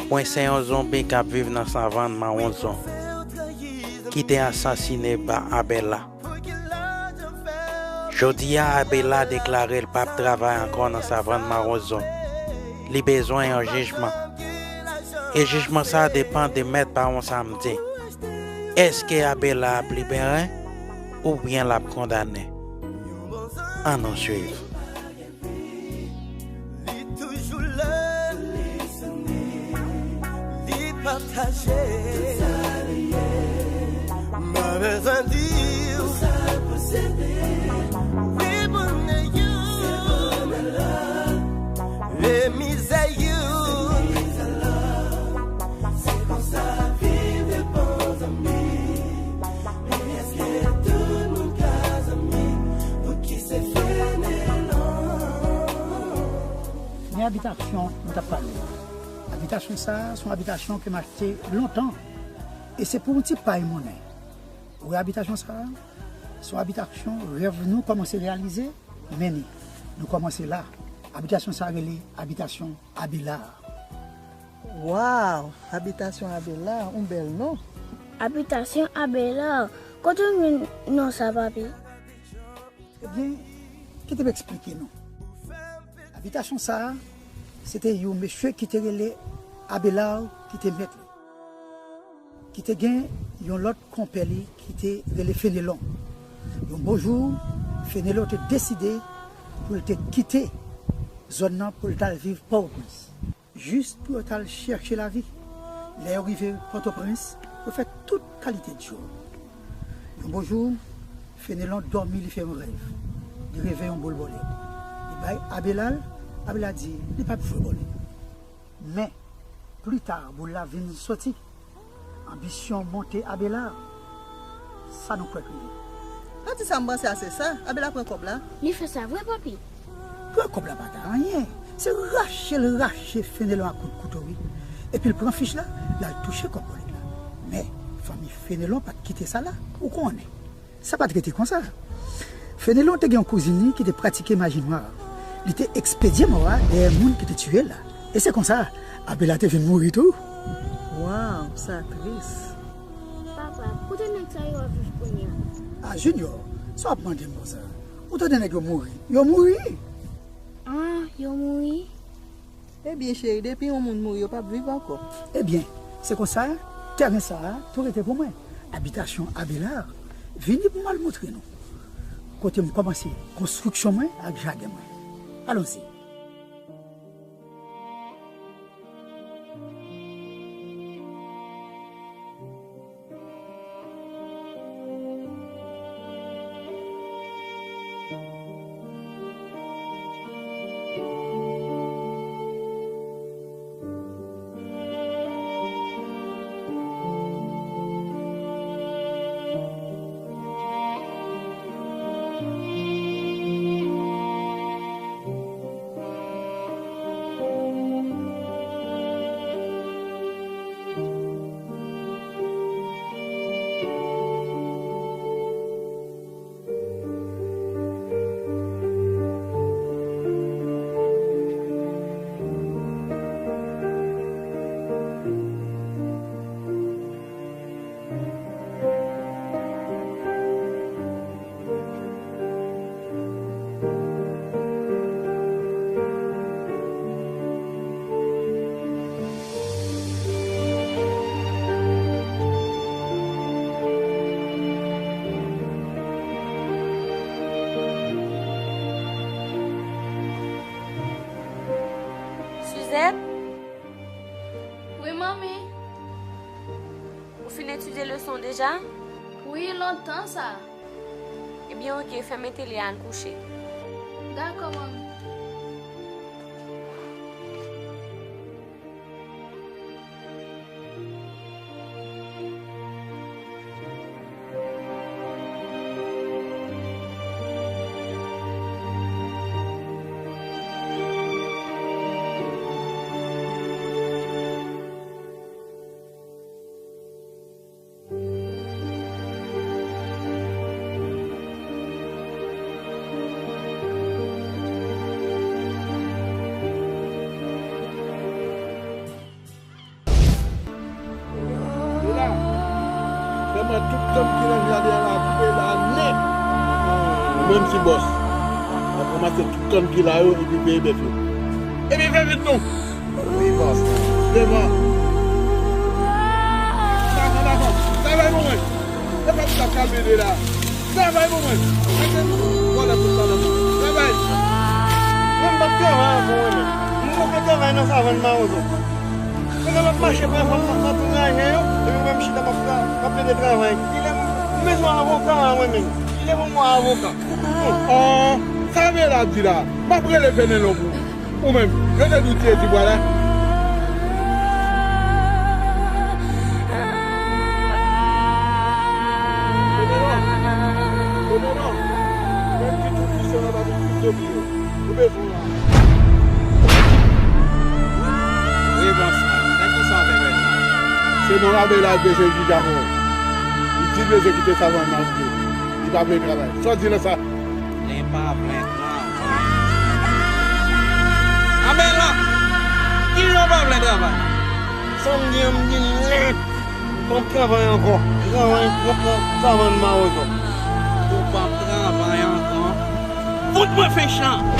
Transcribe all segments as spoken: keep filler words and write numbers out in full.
Mwen se yon zonbi k ap viv nan savann mawon zòn, ki te asasine pa Abela. Jodi a, Abela deklare l p ap travay ankò nan savann mawon zòn. Li bezwen yon jijman. E jijman sa a depann de mèt pawon sa a m di. Èske Abela ap libere oubyen l ap kondane? Ann nou swiv. Li toujou la, li pataje. M pa bezwen di w. Wi, bonè yo. E mizè yo. Se konsa viv de bon zanmi. Men èske tout moun ka zanmi? Poukisa Fenelon? Men abitasyon m t ap pale w la. Abitasyon sa a, se yon abitasyon ke m achte lontan. E se pou yon ti pay monnen. Ou wè abitasyon sa a? Se yon abitasyon rèv nou kòmanse reyalize, men ni, nou kòmanse la. Abitasyon sa a rele abitasyon Abelard. Waw, abitasyon Abelard, yon bèl non. Abitasyon Abelard, kote w jwenn non sa, papi? Ebyen, kite m eksplike nou. Abitasyon sa a, se te yon mesye ki te rele Abelard ki te mèt li, ki te gen yon lòt konpè li ki te rele Fenelon. Yon bon jou, Fenelon te deside pou l te kite zòn nan pou l t al viv Pòtoprens. Jis pou yo t al chèche lavi. Lè yo rive Pòtoprens, yo fè tout kalite djòb. Yon bon jou, Fenelon dòmi, li fè yon rèv. Li reve yon boul bòlèt. Li bay Abela l, Abela di li p ap jwe bòlèt. Men, pli ta, boul la vin soti. Anbisyon monte Abela. Sa nou kwè k rive? Pati sa m panse a se sa. Abela pran kòb la. Li fè sa vre, papi? Pran kòb la pa ta anyen. Se rache l rache Fenelon ak kout kouto, wi. Epi l pran fich la, l al touche kòb bòlèt la. Men, fanmi Fenelon pa t kite sa la, ou konnen. Sa pa t rete konsa. Fenelon te gen yon kouzin li ki te pratike maji nwa. Li te ekspedye mò a dèyè moun ki te tiye l la. E se konsa, Abela te vin mouri tou. Waw, sa tris. Papa, kote nèg sa yo ap viv kounye a? A, Junior, sa w ap mande m konsa? Ou tande nèg yo mouri? Yo mouri! Ah, yo mouri? Ebyen, cheri, depi yon moun mouri, yo p ap viv ankò. Ebyen, se konsa, tèren sa a tou rete pou mwen. Abitasyon Abelard, vini pou m al montre nou kote m kòmanse konstriksyon mwen ak jaden mwen. Alonzi. Suzette? Wi, manmi. Ou fin etidye leson deja? Wi, lontan sa. Ebyen, oke, fèmen tele a, ann kouche. Dakò, manmi. Tout kann ki nan jaden an la, koupe la nèt. Ou menm se bòs. W ap ranmase tout kann ki la yo epi peye bèf yo. Epi fè vit non. Wi, bòs. Devan. Travay pou mwen. E pa ti kalme de la. Travay pou mwen. Mete vòlè tout sa nan. Travay. Mwen m p ap travay ankò mwen menm. M poko travay nan savann mawozo. Kounye a m ap mache pran fanm nan antouraje yo, epi mwen m chita m ap tra- m ap plede travay. Kilè m bezwen avoka a mwen menm? Kilè pou m wè avoka? An, sa Bela di la, m ap rele Fenelon pou ou. Ou menm, yo te di w tiye ti bwa la. Fenelon, Fenelon, menm ki tou pise nan bagay ki te bliye. Ou bezwen w la. Revans la. Nan ki sa w te bezwen? Se non la Bela te sezi Japon. Li di l bezwen kite savann nan pou li. Li pa vle travay. Sa w di nan sa? Li pa vle travay. Abela! Kijan w pa vle travay? Sa m di an, m di l nèt. M p ap travay ankò. Travay pou pran savann mawozo. Ou p ap travay ankò? Fout mwen fechan!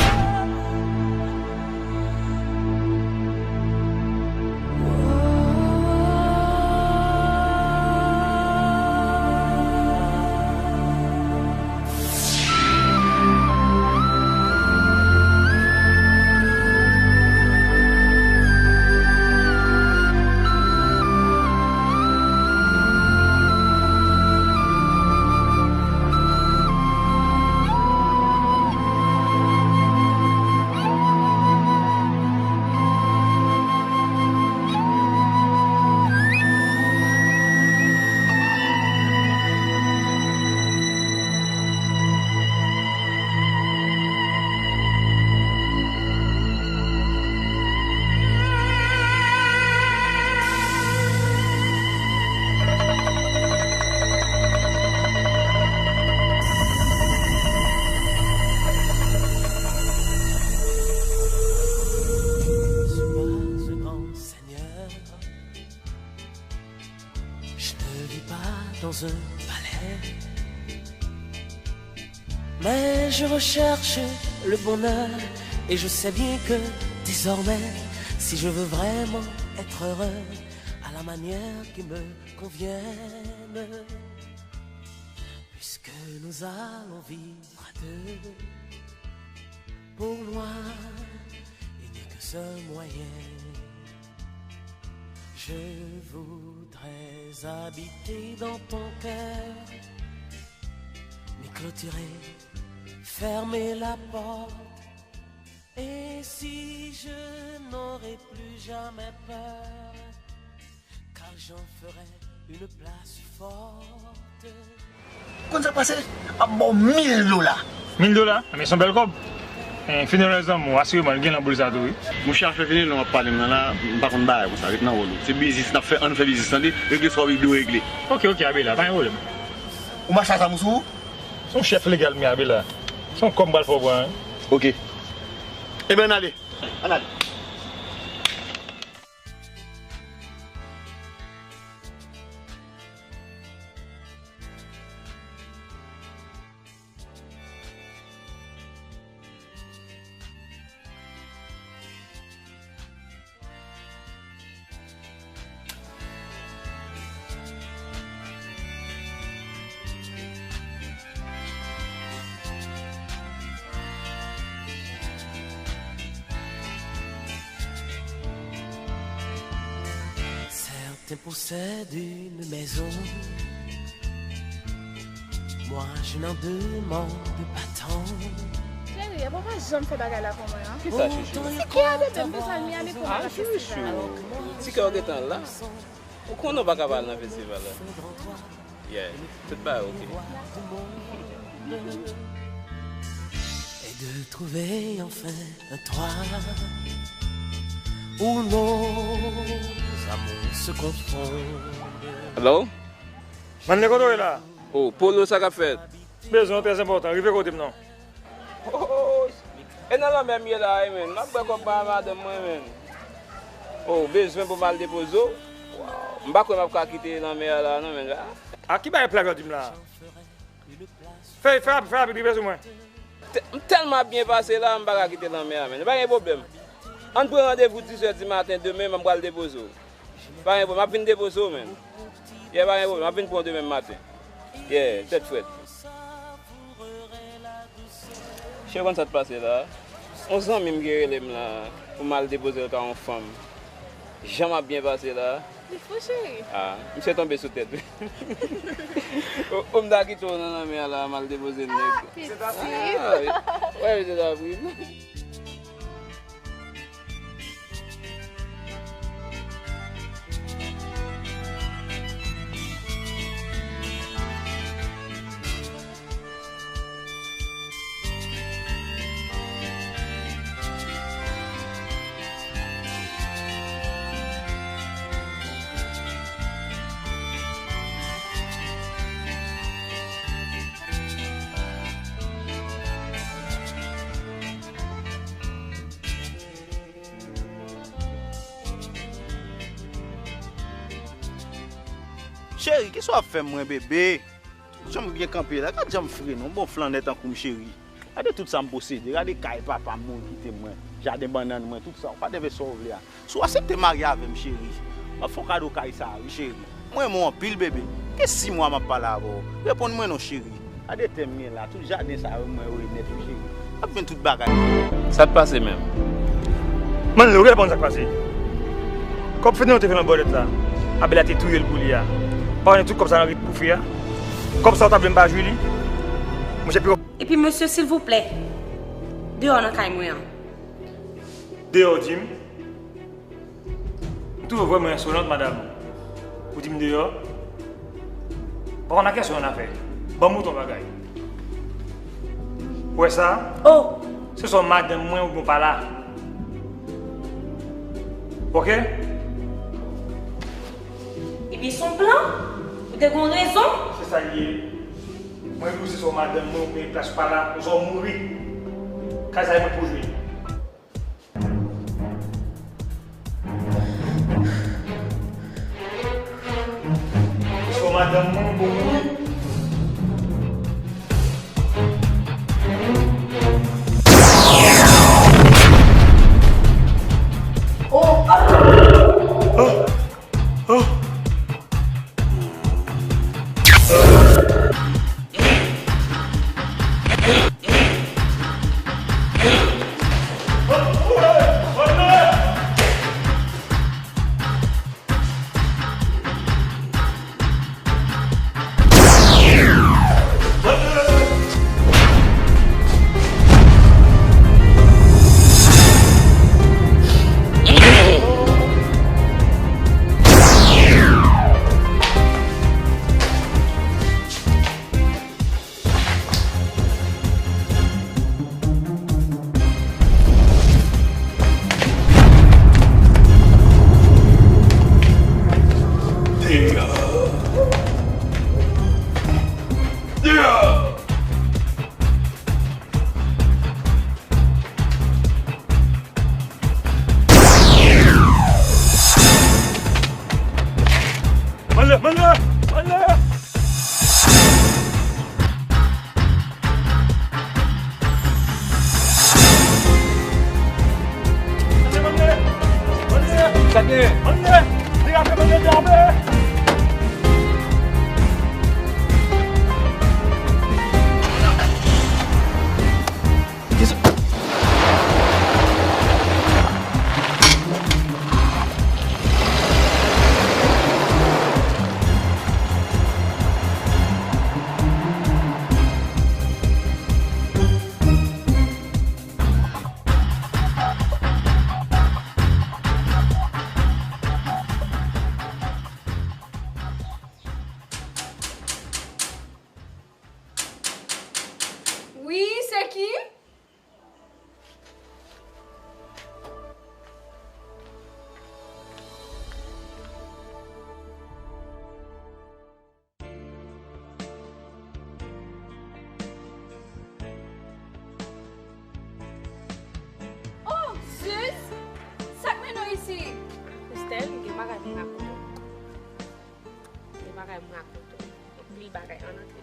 Je ne vis pas dans un palais, mais je recherche le bonheur et je sais bien que désormais, si je veux vraiment être heureux à la manière qui me convienne, puisque nous allons vivre à deux, pour moi, il n'y a qu'un seul moyen. Je voudrais habiter dans ton cœur, m'y clôturer, fermer la porte. Et si je n'aurais plus jamais peur, car j'en ferai une place forte. Konn sa k pase? M ap ba w mil dola. Mil dola? Men se yon bèl kòb. Eh, Fenelon zanmi w, asireman, l gen nan boul sa tou, wi. Monchè, afè Fenelon w ap pale m nan la, m pa konn bagay konsa, ret nan wòl ou. Se biznis n ap fè, ann fè biznis, tande? Regle sa w dwe regle. Oke, oke, Abela, pa gen pwoblèm. Ou mache a zam ou sou ou? Se yon chèf legal m ye, Abela. Se yon kòb m pral fè w pran, wi. Oke. Ebyen, ann ale. Ann ale. Certains possèdent une maison. Moi, je n'en demande pas tant. Cheri, epi w pa janm fè bagay la pou mwen an. Kisa, chouchou? Se kè a bebe m bezwen al Miami pou m al nan festival. Ti kè w gentan la. Ou konnen w pa ka pa al nan festival la. Yeah, tout bagay oke. Et de trouver enfin un toi où nos amours se confondent. Hello? Manley, kote w ye la? Oh, Polo, sa k ap fèt? Bezwen w trè enpòtan, rive kote m non. Oh, e nan lanmè m ye la wi, menn. M ap bwè kòb pa madanm mwen, menn. Oh, bezwen pou m al depoze w? Waw, m pa kwè m ap ka kite lanmè a la non, menn. A ki bagay pla jodi m la? Fè, fè, fè rapid, rive sou mwen. Tè-, m tèlman ap byen pase la, m pa ka kite lanmè a, menn. Pa gen pwoblèm. Ann pran randevou dis è di maten demen, m pral depoze w. Pa gen pwoblèm, m ap vin depoze w, menn. Yeah, pa gen pwoblèm, m ap vin pran w demen maten. Yeah, tèt frèt. Cheri, konn sa t pase la? Yon zanmi m ki rele m la pou m al depoze l kay yon fanm. Jan m ap byen pase la. Li fou, cheri. Ah, misye tonbe sou tèt, wi. O, o, m ta kite w nan lanmè a la, m al depoze nèg. Ah, pitit. Ah, wi. Wè, misye ta pri. Cheri, kisa w ap fè mwen, bebe? Jan m byen kanpe la, gad jan m frennen, yon bon flannè tankou m, cheri. Gade tout sa m posede, gade kay papa m mouri kite mwen, jaden bannann mwen, tout sa. Ou pa t envesti sa w vle a. Si w aksepte marye avè m, cheri, m ap fè w kado kay sa a, wi, cheri. Mwen renmen w anpil, bebe. Gen sis mwa m ap pale avè w. Reponn mwen non, cheri. Gade tè m gen la, tout jaden sa yo mwen yo renèt wi cheri. M ap jwenn tout bagay. Sa t pase menm? Manlè, ou reponn sa k pase. Kòb fete nou te fè nan bòlèt la, Abela te touye l pou li a. Pa konnen tout kòb sa nan rit pou fè a. Kòb sa ou ta vle m pa jwi li? Monchè, piko. Epi mesye, silvouplè, deyò nan kay mwen an. Deyò, di m. M twouve w vrèman ensolant, madanm. Ou di m deyò? Ou pa konn ak kiyès ou annafè. Ban m ou ton bagay. Ou wè sa? Oh! Se swa w madanm mwen oubyen w pa la. Oke? Ebyen, se yon plan. Ou te gen yon rezon. Se sa l ye. Mwen di w se swa w madanm mwen oubyen plas pa la, oswa w mouri. Kay sa e mwen pou jwe. Oswa madanm mwen pou mouri. Oh! Oh! Manlè, manlè, manlè! Manlè, manlè, manlè! Sa gen? Manlè! Derape, manlè, derape! Wi, se ki? Oh, zis! Sa k mennen w isit? Estelle, gen bagay pou m rakonte w. Gen bagay pou m rakonte w. Anpil bagay, ann antre.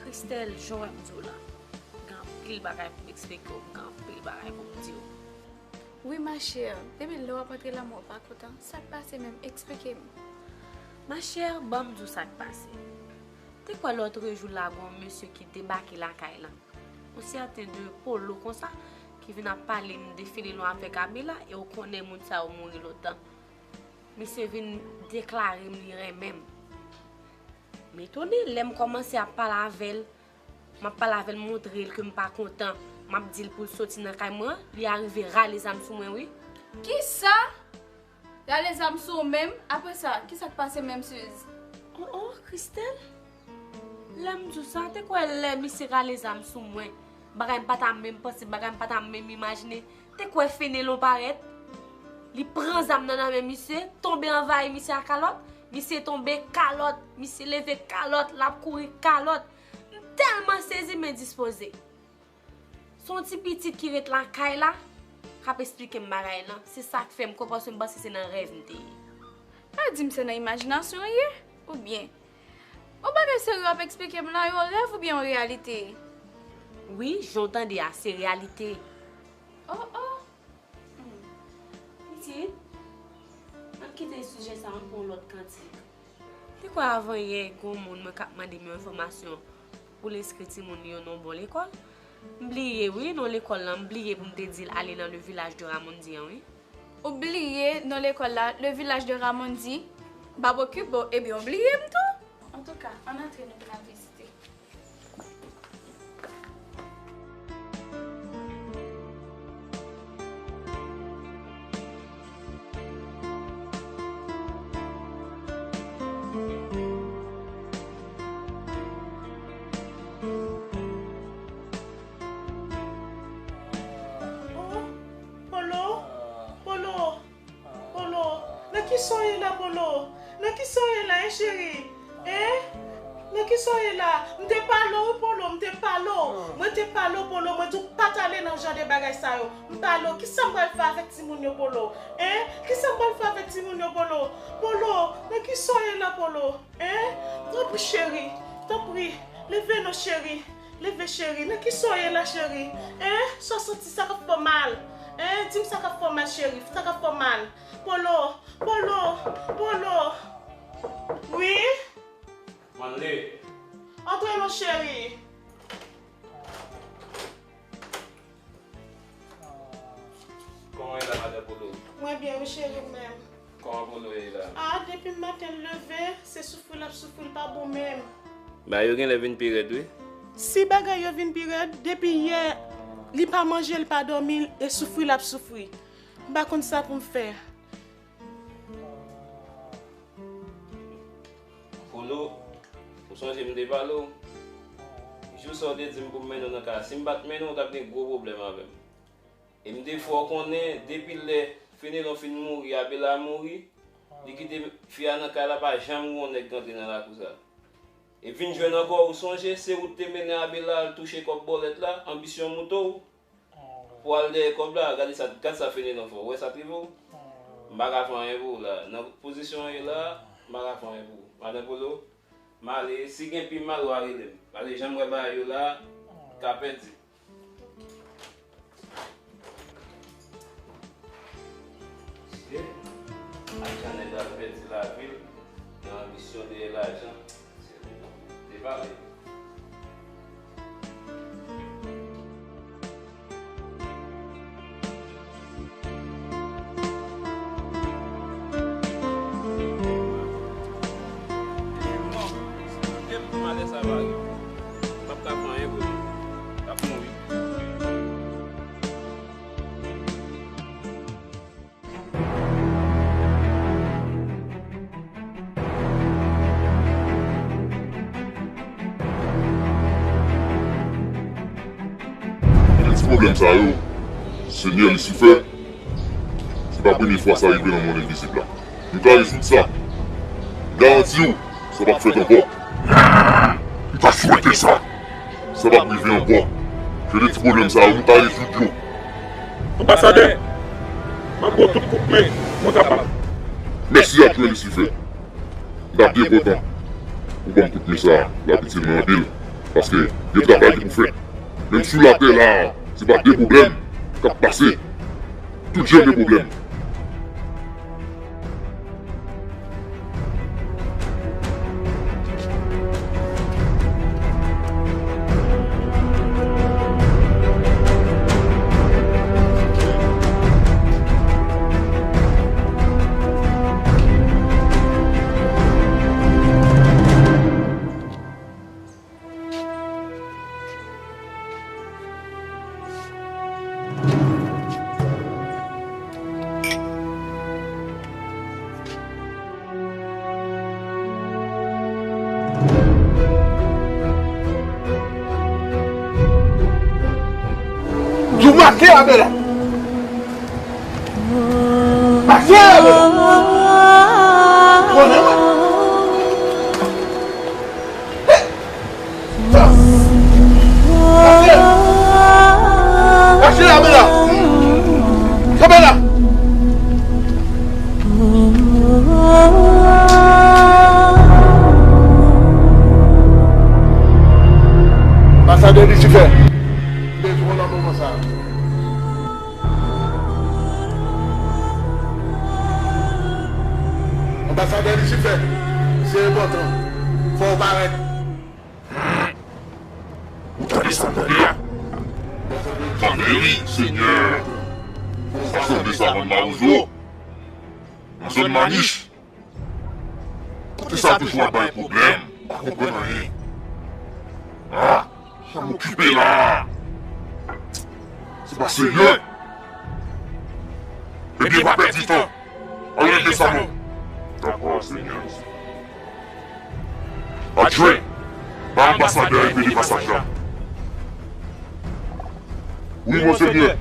Christelle, jan w wè m di w la, gen anpil bagay pou m eksplike w, gen anpil bagay pou m di w. Wi, ma chère, depi lè w ap antre la, mwen pa kontan. Sa k pase menm? Eksplike m. Ma chère, ban m di w sa k pase. Te kwè lòtrejou la, gen yon mesye ki debake lakay la. Yon sèten de Polo konsa, ki vin ap pale m de Fenelon avèk Abela, e w konnen moun sa yo mouri lontan. Misye vin deklare m li renmen m. M etone, lè m kòmanse ap pale avè l, m ap pale avè l, montre l ke m pa kontan. M ap di l pou l soti nan kay mwen, li arive rale zam sou mwen, wi. Kisa? Rale zam sou ou menm? Apre sa, kisa k pase menm, Suze? Oh, oh, Christelle? Lè m di w sa, te kwè lè misye rale zam sou mwen, bagay m pa ta menm panse, bagay m pa ta menm imajine. Te kwè Fenelon parèt? Li pran zam nan nan men misye, tonbe anvayi misye a kalòt, misye tonbe kalòt, misye leve kalòt, l ap kouri kalòt. M tèlman sezi, m endispoze. Se yon ti pitit ki ret lakay la k ap esplike m bagay lan. Se sa k fè m kwè, paske m panse se nan rèv m te ye. Pa di m se nan imajinasyon w ye, oubyen? Yon bagay serye w ap eksplike m la, yon rèv oubyen yon reyalite? Wi, jan w tande a, se reyalite. Oh, oh. Hmm. Pitit, ann kite sijè sa a, ann pran yon lòt kantik. Te kwè avan yè, gen yon moun mwen k ap mande m yon enfòmasyon pou l enskri timoun li yo nan yon bon lekòl. M bliye, wi, non lekòl lan, m bliye pou m te di l ale nan le village de Ramondi an, wi. Ou bliye non lekòl la, le village de Ramondi? Babokibò, ebyen, ou bliye m tou? Antouka, ann antre nou vin al vizite. Oh, Polo, Polo. Polo, nan kisa w ye la, Polo? Nan kisa w ye la, en, cheri? En? Nan kisa w ye la? M te pale w, wi, Polo, m te pale w. Mwen te pale w, Polo, mwen di w pa t ale nan jan de bagay sa yo. M pale w, kisa m pral fè avèk timoun yo, Polo? En? Kisa m pral fè avèk timoun yo, Polo? Polo, nan kisa w ye la, Polo? En? Tanpri, cheri, tanpri, leve non, cheri. Leve, cheri. Nan kisa w ye la, cheri? En? Sa w santi, sa k ap fè w mal? En? Di m sa k ap fè w mal, cheri. Sa k ap fè w mal? Polo, Polo, Polo. Wi? Manley. Antre non, cheri. Kòman w ye la, madan Polo? Mwen byen, wi, cheri, ou menm? Kòman Polo ye la? Ah, depi maten l leve, se soufri l ap soufri, l pa bon menm. Bagay yo genlè vin pi rèd, wi. Si bagay yo vin pi rèd, depi yè, li pa manje, li pa dòmi, e soufri l ap soufri. M pa konn sa pou m fè. Polo, ou sonje m te pale w? Jou sa w te di m pou m mennen w nan kay la. Si m pa t mennen w, w t ap gen gwo pwoblèm avè m. E m te fè w konnen, depi lè Fenelon fin mouri, Abela mouri, li kite fi a nan kay la, pa janm gen yon nèg k antre nan lakou sa. E vin jwenn ankò, ou sonje, se ou t te mennen Abela al touche kòb bòlèt la, anbisyon mouto w. Pou al dèyè kòb la, gade sa, gad sa Fenelon fè w. Ou wè sa k rive w? M pa ka fè anyen pou ou la. Nan pozisyon w ye la, m pa ka fè anyen pou ou. Madan Polo, m ale, si gen pi mal, w a rele m. Pale jan m wè bagay yo la, ka pèdi. Mesye, ak jan nèg la pèdi lavi l nan anbisyon dèyè lajan, mesye, te pale. Depi malè sa pa rive, m p ap ka fè anyen pou li. L ap mouri. Gen ti pwoblèm sa yo, Senyè Lisifè, Pa premye fwa sa rive nan mond envizib la. Nou ka rezoud sa. M garanti w, sa p ap fèt ankò. M ta swete sa. Sa p ap rive ankò. Jan de ti pwoblèm sa yo, nou ka rezoud yo. Anbasadè, m ap ba w tout kout men mwen kapab. Mèsi, adjwen Lisifè. M ta byen kontan ou ban m kout men sa a, l ap itil mwen anpil, paske gen travay ki pou fèt. Menm sou latè la a, se pa de pwoblèm k ap pase. Tout jan de pwoblèm. Djoumaten Abela! Mache, Abela! Konnen mwen! Mache! Mache, Abela! Abela! Anbasadè Lisifè. Bezwen w nan moman sa a. Anbasadè Lisifè, se enpòtan. Fò w parèt. Ou tande sa m tande a? Tande wi, Senyè. Sa sanble savann Mawozo. Nan zòn Manich. Kote sa toujou ap bay pwoblèm. Pa konprann anyen. Ah, jan m okipe la a. Se pa serye. Ebyen, pa pèdi tan. Al regle sa non. Dakò, Senyè. Adjwen, ba anbasadè a epe de pasaj la. Wi, Monsenyè.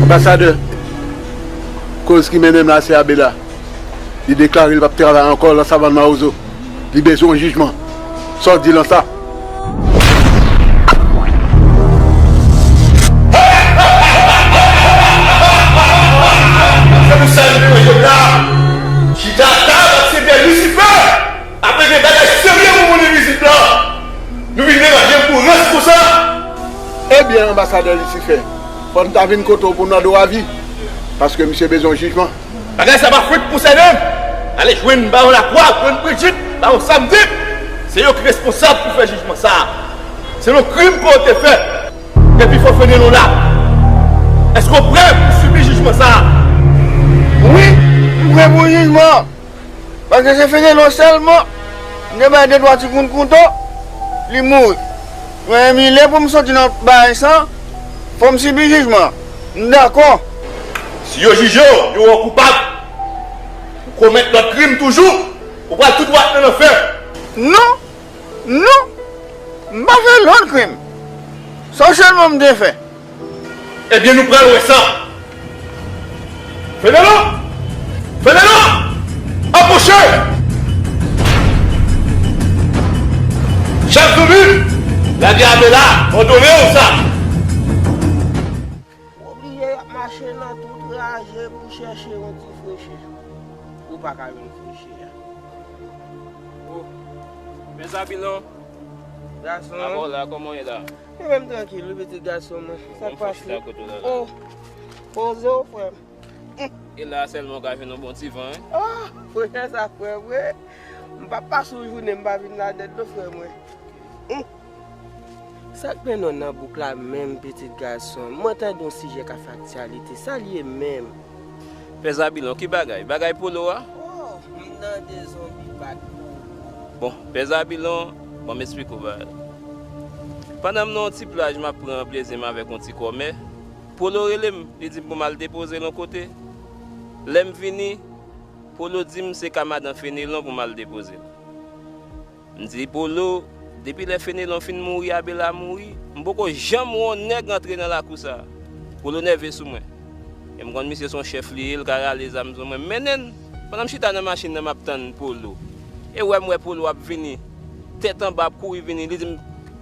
Anbasadè, koz ki mennen m la se Abela. Li deklare li p ap travay ankò lan savann Mawozo. Li bezwen yon jijman. Sa w di lan sa? Se pou sa nou jwenn jodi a. Chita tab ak Senyè Lisifè. Apre gen bagay serye pou moun envizib lan. Nou vin deranje l pou rans konsa. Ebyen, anbasadè Lisifè, fò n ta vin kote w pou n mande w avi. Paske misye bezwen yon jijman. Bagay sa pa fouti konsène m. Ale jwenn Bawon Lakwa, jwenn Bridjit, Bawon Samdi. Se yo ki responsab pou fè jijman sa a. Se yon krim ke w te fè. Epi fò Fenelon la. Èske w prè pou sibi jijman sa a? Wi, m prè pou jijman an. Paske se Fenelon sèlman m te bay de twa ti kout kouto, li mouri. Men li lè pou m soti nan bagay sa a, fò m sibi jijman an. M dakò. Si yo jije w, yo wè w koupab, ou komèt lòt krim toujou, ou pral tou dwat nan lanfè. Non, non, m pa fè lòt krim. Sa sèlman m te fè. Ebyen, nou pral wè sa. Fenelon! Fenelon! Apwoche! Chèf zonbi, lage ame la, m òdone w sa. Ou oblije ap mache nan tou traje pou chèche yon ti freche. Ou pa ka jwenn freche a. Oh, mezanmi non. Gason. Abò la, kòman w ye la? Mwen menm trankil, wi, pitit gason mwen. Sa k pase? Bon, fò chita kote w la la. Oh, poze w, frè m. E la sèlman w ka jwenn yon bon ti van, wi. Oh, frè, sa frè mwen. M p ap pase yon jounen m pa vin ladan l non, frè mwen. Hum. Sa k mennen w nan bouk la menm, pitit gason? Mwen tande yon sijè k ap fè aktyalite. Sa l ye menm? Pè Zabilon, ki bagay? Bagay Polo a? Oh, m tande zonbi bat Polo. Bon, Pè Zabilon, ban m esplike w bagay la. Pandan m nan yon ti plaj, m ap pran plezi m avèk yon ti kòmè, Polo rele m, li di m pou m al depoze l yon kote. Lè m vini, Polo di m se ka madan Fenelon pou m al depoze l. M di Polo, depi lè Fenelon fin mouri, Abela mouri, m poko janm wè yon nèg antre nan lakou sa a. Polo nève sou mwen. E m konn misye se yon chèf li ye, l ka rale zam sou mwen. M mennen l. Pandan m chita nan machin nan, m ap tann Polo. E wè m wè Polo ap vini. Tèt anba ap kouri vini. Li di m,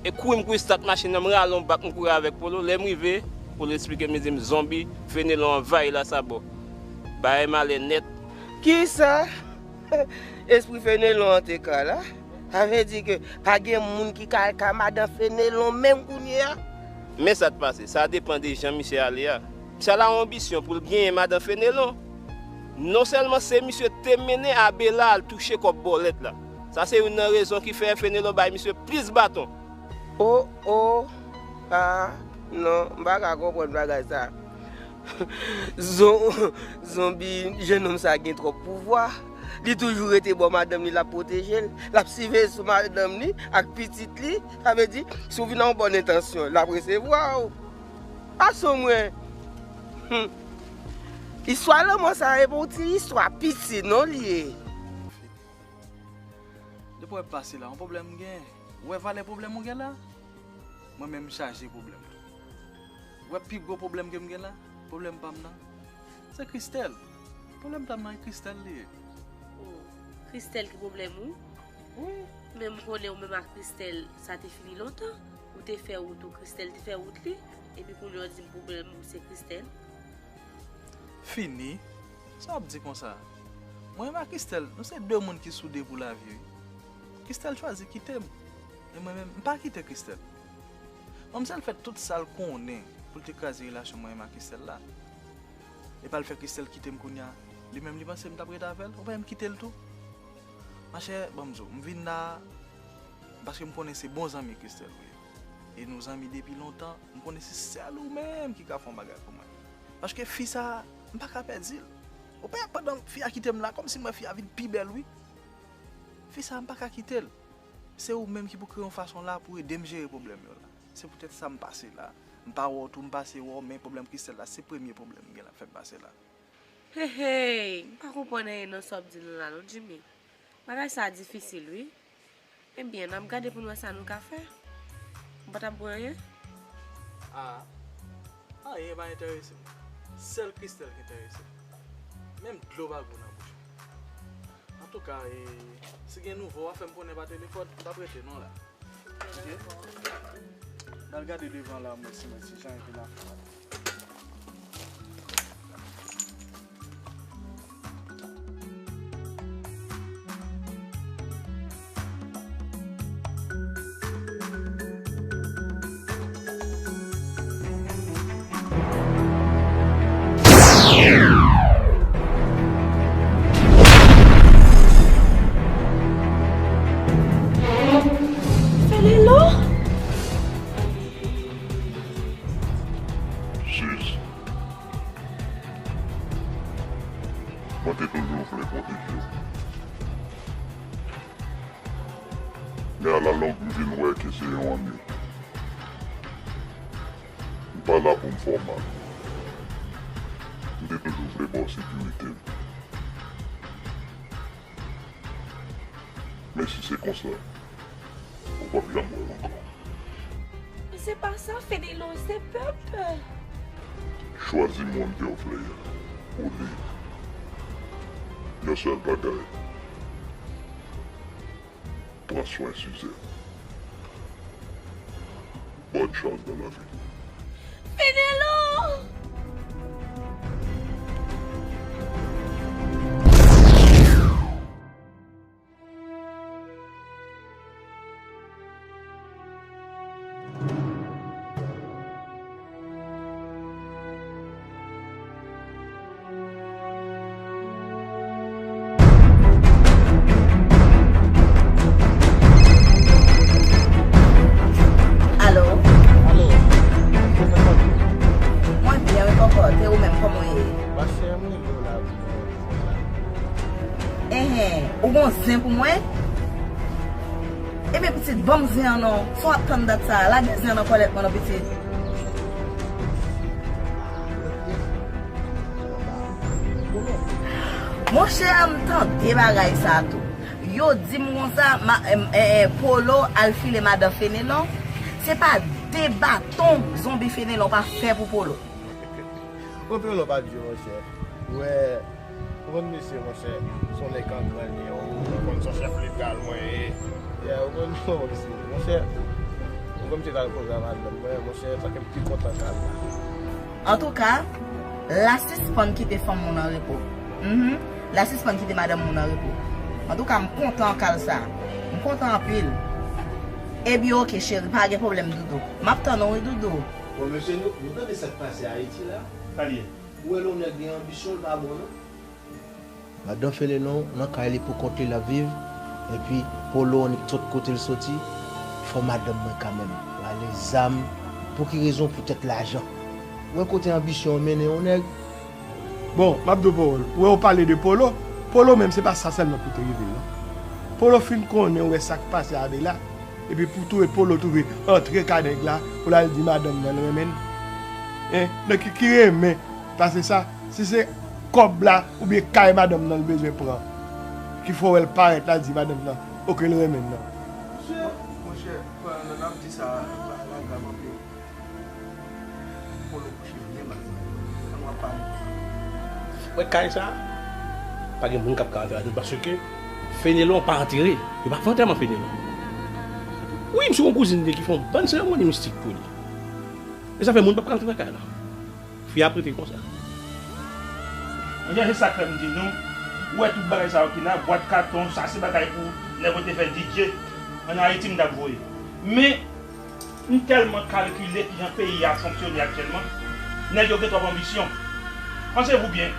e kouri m kouri stat machin nan, m rale yon bak, m kouri avèk Polo. Lè m rive, Polo eksplike m, li di m, zonbi, Fenelon anvayi la sa bò. Bagay malè nèt. Kisa? Espri Fenelon an te ka la. Sa vle di ke pa gen moun ki ka al ka madan Fenelon menm kounye a. Men sa k pase, sa depann de jan misye ale a. Misye al a yon anbisyon pou l genyen madan Fenelon. Non sèlman se misye te mennen Abela al touche kòb bòlèt la. Sa se youn nan rezon ki fè Fenelon bay misye plis baton. O, o, a, non, m pa ka konprann bagay sa. Zon-, zonbi, jennonm sa gen twòp pouvwa. Li toujou rete bò madanm li, l ap pwoteje l. L ap siveye sou madanm li ak pitit li. Sa vle di, si w vin ak yon bòn entansyon, l ap resevwa w. Pase w mwen. Hmm. Istwa lanmò sa e pa yon ti istwa piti non li ye. Depi w wè pase la, yon pwoblèm m gen. Ou wè valè pwoblèm ou gen la? Mwen menm m chaje pwoblèm. Ou wè pi gwo pwoblèm ke m gen la? Pwoblèm pa m nan. Se Christelle. Pwoblèm pa m nan, e Christelle li ye. Oh, Christelle ki pwoblèm ou? Wi. Men m konnen ou menm ak Christelle, sa te fini lontan. Ou te fè wout ou, Christelle te fè wout li. Epi kounye a w di m pwoblèm ou se Christelle. Fini? Sa w ap di konsa? Mwen menm ak Christelle, nou se de moun ki soude pou lavi, wi. Christelle chwazi kite m. E mwen menm, m pa kite Christelle. Manmzèl fè tout sa l konnen pou l te kraze relasyon mwen menm ak Christelle la. E pa l fè Christelle kite m kounye a. Li menm, li panse m t ap ret avè l, ou pa wè m kite l tou? Machè, ban m di w, m vin la a paske m konnen se bon zanmi Christelle ou ye. E nou zanmi depi lontan, m konnen se sèl ou menm ki ka fè yon bagay pou mwen. Paske fi sa a, m pa ka pèdi l. Ou pa pandan fi a kite m la, kòmsi m wè fi a vin pi bèl, wi. Fi sa a, m pa ka kite l. Se ou menm ki pou kreye yon fason la pou ede m jere pwoblèm yo la. Se poutèt sa m pase la. M pa wè w tou, m pase wè w, men pwoblèm Christelle la, se premye pwoblèm m gen l ap fè m pase la. Hey, hey, m pa konprann anyen nan sa w ap di nou la non, Jimmy. Bagay sa a difisil, wi. Ebyen, n ap gade pou n wè sa nou ka fè. Ou pa t ap bwè anyen? A, anyen pa enterese m. Sèl Christelle ki enterese m. Menm dlo pa gou nan bouch mwen. Antouka, e, si gen nouvo, w a fè m konnen pa telefòn, m p ap rete non la. Ok? M al gade devan la, mwen, si mwen, si jan epi n a fè la. Fenelon? Sis. Mwen te toujou vle pwoteje w. Men alalong, m vin wè ke se yon annik. M pa la pou m fè w mal. M te toujou vle ba w sekirite m. Men si se konsa, ou p ap janm wè l ankò. Men se pa sa, Fenelon, se pèp. Chwazi moun ke w vle a, ou lib. Yon sèl bagay, pran swen Suzette. Bòn chans nan lavi. Fenelon! Alo? Ebyen pitit, ban m zen an non. Sa w ap tann dat sa a? Lage zen an nan kòlèt mwen non pitit. Monchè, m tande bagay sa a tou. Yo di m konsa, ma, em, eh, eh, Polo al file madan Fenelon. Se pa de baton zonbi Fenelon pa fè pou Polo. Ou fè lòt pa di, monchè. Ou wè, ou konn mesye, monchè, se yon nèg k antre li, ou konn se yon chèf legal mwen ye. Yeah, ou konn, monchè, ou konn mesye t al koze a madanm mwen, monchè, sa ke m pi kontan k al la. Antouka, la sispann kite fanm moun an repo. Mhm. La sispann kite madanm moun an repo. Antouka, m kontan k al sa. M kontan anpil. Ebyen, oke, cheri, pa gen pwoblèm, doudou. M ap tann ou, wi, doudou. Bon, mesye, nou, nou tande sa k pase Ayiti la? Sa l ye? Ou wè lè yon nèg gen anbisyon, l pa bon, non? Madan Fenelon nan kay li pou kont li l ap viv, epi Polo annik tout kote l soti, fò madanm mwen kanmenm. Rale zam, pou ki rezon? Poutèt lajan. Ou wè kote anbisyon an mennen yon nèg? Bon, m ap di w pawòl. Ou wè ou pale de Polo, Polo menm se pa sa sèlman pou te rive l, non. Polo fin konnen ou wè sa k pase a Bela, epi pou twouve Polo twouve antre ka nèg la, pou l al di madanm nan l renmen l. Hein? Nan ki, ki renmen pase sa? Si se kòb la oubyen kay madanm nan l bezwen pran, ki fè w wè l parèt la di madanm nan, oke, l renmen l nan. Monchè, monchè, pandan n ap di sa, bagay la grav anpil. Polo kouche byen mal. An nou ap pale konsa. Wè kay sa, pa gen moun k ap ka antre ladan l paske Fenelon pa antere. Yo pa fè antèman Fenelon. Wi, misye gon kouzin li ki fè yon bann seremoni mistik pou li. E sa fè moun p ap ka antre nan kay la. Fi a prete konsa. Monchè, se sa k fè m di nou, ou wè tout bagay sa yo ki la, bwat katon, sa se bagay pou nèg yo te fè D J. Ann Ayiti, m t ap voye. Men, m tèlman kalkile kijan peyi a ap fonksyone aktyèlman, nèg yo gen twòp anbisyon. Panse vou byen,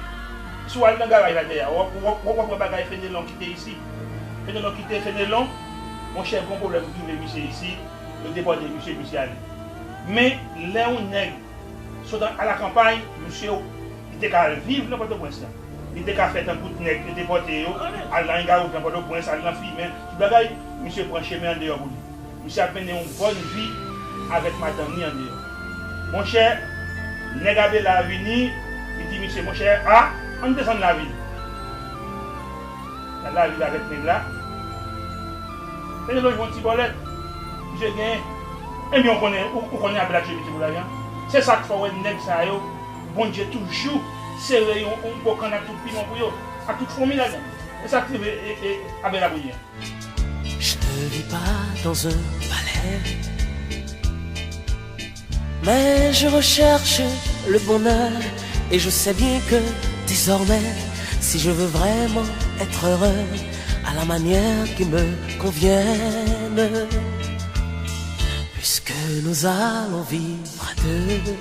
si w al nan garaj la dèyè a, w ap, w ap, w ap wè bagay Fenelon kite isi. Fenelon kite Fenelon, monchè, gon pwoblèm ki rive misye isi, yo depòte misye, misye ale. Men, lè yon nèg sot a la kanpay, misye, li te ka al viv nan Pòtoprens la. Li te ka fè tankou nèg yo depòte yo, al nan Ingarook nan Pòtoprens, al nan Fimen, tout bagay, misye pran chemen andeyò pou li. Misye ap mennen yon bòn vi avèk madanm li andeyò. Monchè, nèg Abela vini, li di misye, monchè, a, ann desann lavil. Gad lavil avèk nèg la. Fenelon jwenn yon ti bòlèt. Misye genyen. Ebyen, ou konnen, ou, ou konnen Abela tchwe misye pou lajan. Se sa k fè w wè nèg sa yo, Bondye toujou sere yon, yon bokann ak tout piman pou yo, ak tout foumi ladan. E sa k rive, e, e, Abela kounye a. Je ne vis pas dans un palais, mais je recherche le bonheur et je sais bien que désormais, si je veux vraiment être heureux à la manière qui me convienne, puisque nous allons vivre à deux,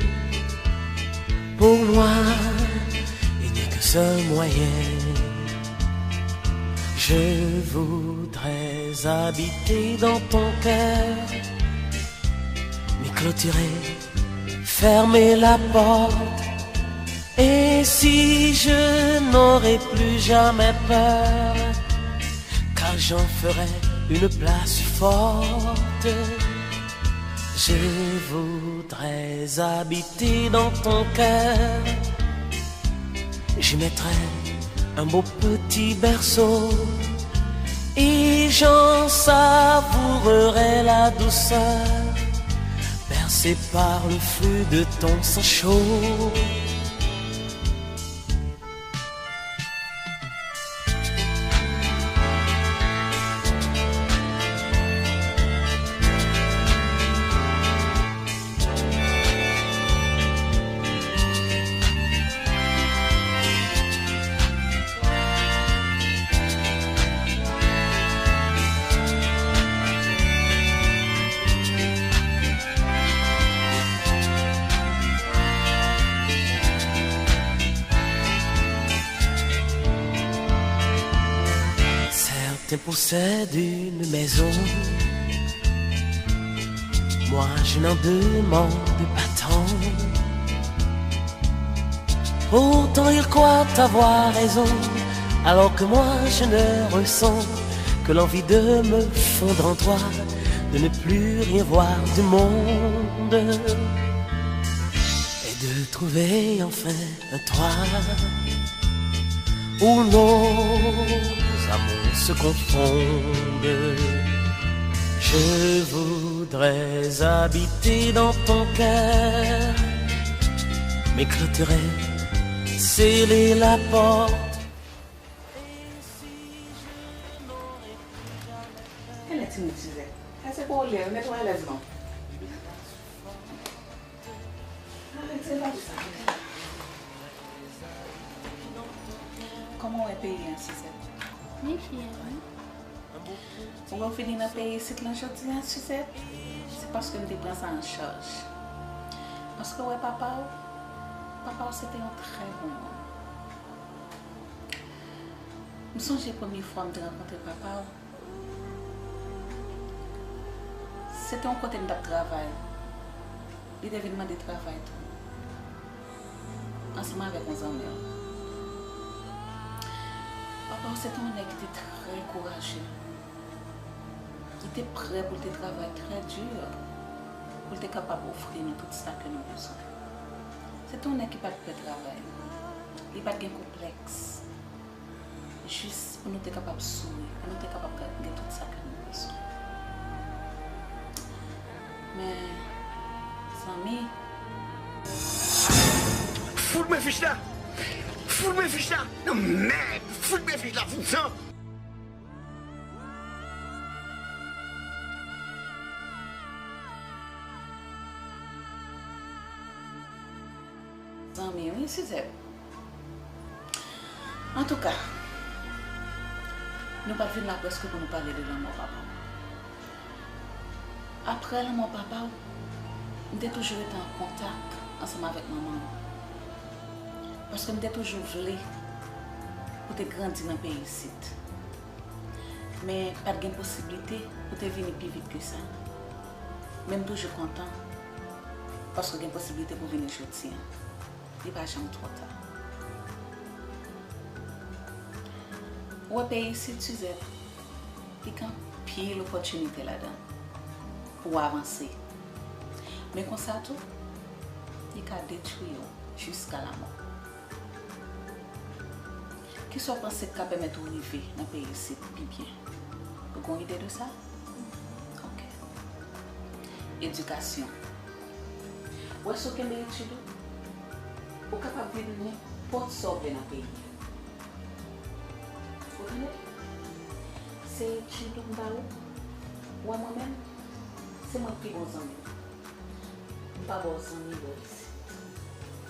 pour moi, il n'y a qu'un seul moyen. Je voudrais habiter dans ton cœur, m'y clôturer, fermer la porte. Et si je n'aurai plus jamais peur, car j'en ferai une place forte, je voudrais habiter dans ton cœur. J'y mettrai un beau petit berceau et j'en savourerai la douceur, bercé par le flux de ton sang chaud. Certains possèdent une maison, moi je n'en demande pas tant. Pourtant ils croient avoir raison, alors que moi je ne ressens que l'envie de me Fondre en toi, de ne plus rien voir du monde et de trouver enfin un toi où nos amours se confondent. Je voudrais habiter dans ton cœur, m'éclôterer, sceller la porte. Kenlè timoun Suzette. Sa se pou ou lè, ou mèt ou alèz non. Arete, pa di sa. Kòman w wè peyi an, Suzette? Li fè, wi. Ou wè w vini nan peyi isit lan jodi a, Suzette, se paske m te pran sa an chaj. Paske w wè papa w, papa w se te yon trè bon moun. M sonje premye fwa m te rankontre papa w, se te yon kote m t ap travay. Li te vin mande travay tou, ansanm avèk yon zanmi l. Papa w se te yon nèg ki te trè kouraje. Li te prè pou l te travay trè di, pou l te kapab ofri nou tout sa ke nou bezwen. Se te yon nèg ki pa t pè travay. Li pa t gen konplèks. Jis pou nou te kapab souri, pou nou te kapab gen tout sa ke nou bezwen. Men, zanmi, Fout mwen fich la! Fout mwen fich la! Non, mèd! Fout mwen fich la, fout san! Zanmi, wi, Suzette. Antouka, nou pa t vin la prèske pou nou pale de lanmò papa w. Apre lanmò papa w, m te toujou rete an kontak ansanm avèk manman w. Paske m te toujou vle pou te grandi nan peyi isit. Men pa t gen posiblite pou te vini pi vit ke sa. Men m toujou kontan paske gen posiblite pou vini jodi a. Li pa janm twò ta. Ou wè peyi isit, Suzette, li gen anpil opòtinite ladan pou w avanse. Men konsa tou, li ka detwi w jiska lamò. Kisa w panse k ka pèmèt ou rive nan peyi isit pi byen? Ou gen yon ide de sa? Ok. Edikasyon. Ou wè si w kenbe etid ou, ou kapab vin nenpòt sa w vle nan peyi a. Ou tande? Se etid ou m ba ou. Ou wè mwen menm, se mwen k pi bon zanmi w. M pa ba w zanmi bò isit.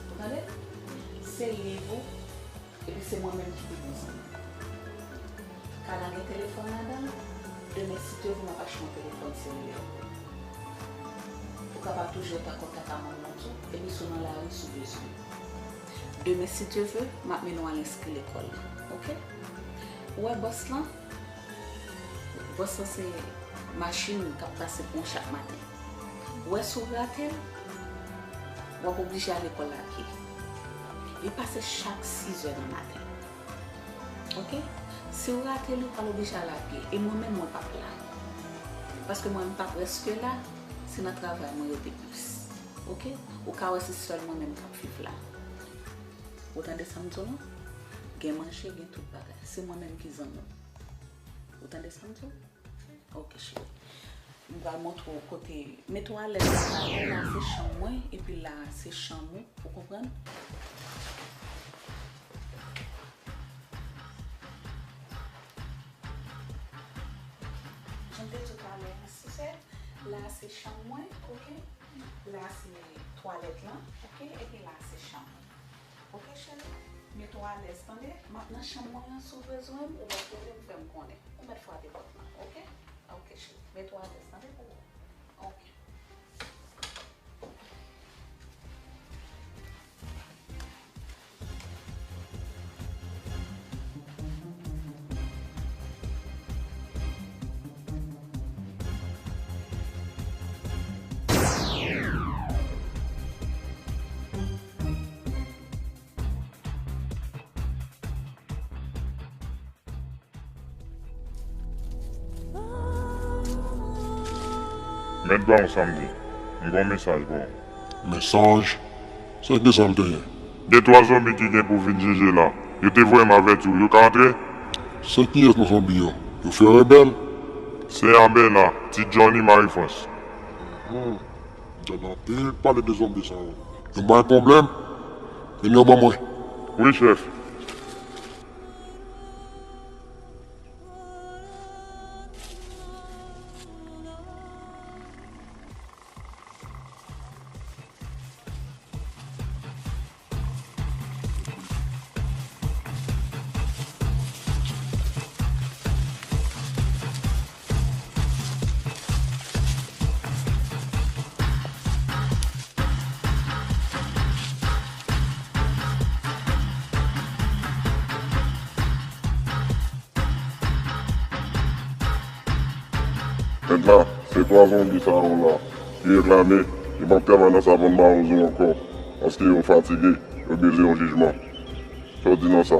Ou tande? Se liv ou, epi se mwen menm ki pi bon zanmi w. Kay la gen telefòn ladan l, demen si Dye vle m ap achte yon telefòn selilè pou ou. Ou kapab toujou ret an kontak ak manman w tou, epi si w nan lari, si w bezwen. Demen si Dye vle, m ap mennen w al enskri lekòl la, oke? Ou wè bòs lan? Bòs lan se machin k ap pase pran w chak maten. Ou wè si w rate l, w ap oblije al lekòl apye. Li pase chak sizè nan maten. Oke? Si w rate l, ou pral oblije al apye. E mwen menm, mwen p ap la. Paske mwen, m pa prèske la, se nan travay mwen rete plis. Oke? Ou ka wè se sèl mwen menm k ap viv la. Ou tande sa m di w lan? Gen manje, gen tout bagay. Se mwen menm ki zanmi w. Ou tande sa m di w? Ok, cheri. M pral montre w kote. Mete w alèz la. La se chanm mwen, epi la se chanm ou. Ou konprann? Jan m te di w talè a, Suzette, la se chanm mwen, ok? La se twalèt lan, ok? Epi la se chanm ou. Ok, cheri? Mete w alèz, tande? M ap nan chanm mwen an, si w bezwen m, ou mèt rele m, fè m konnen. Ou mèt frape pòt lan, ok? Ok, cheri. Mete w alèz, tande, pou ou. Ok. Mèt ba w sa m di. M gen yon mesaj pou ou. Mesaj? Se ki sa l te ye? De twa zonbi ki gen pou vin jije la, yo te voye m avèti w, yo ka antre? Se kiyès nan zonbi yo? Yo fè rebèl? Se Abela, ti Johnny Marie France. Djòb anpil pale de zonbi sa yo. Nou bay pwoblèm. Men yo ban mwen. Wi, chèf. Mèt la, se twa zonbi sa yo la ki reklame yo p ap travay nan Savann Mawozo ankò, paske yo fatige, yo bezwen yon jijman. Sa w di nan sa?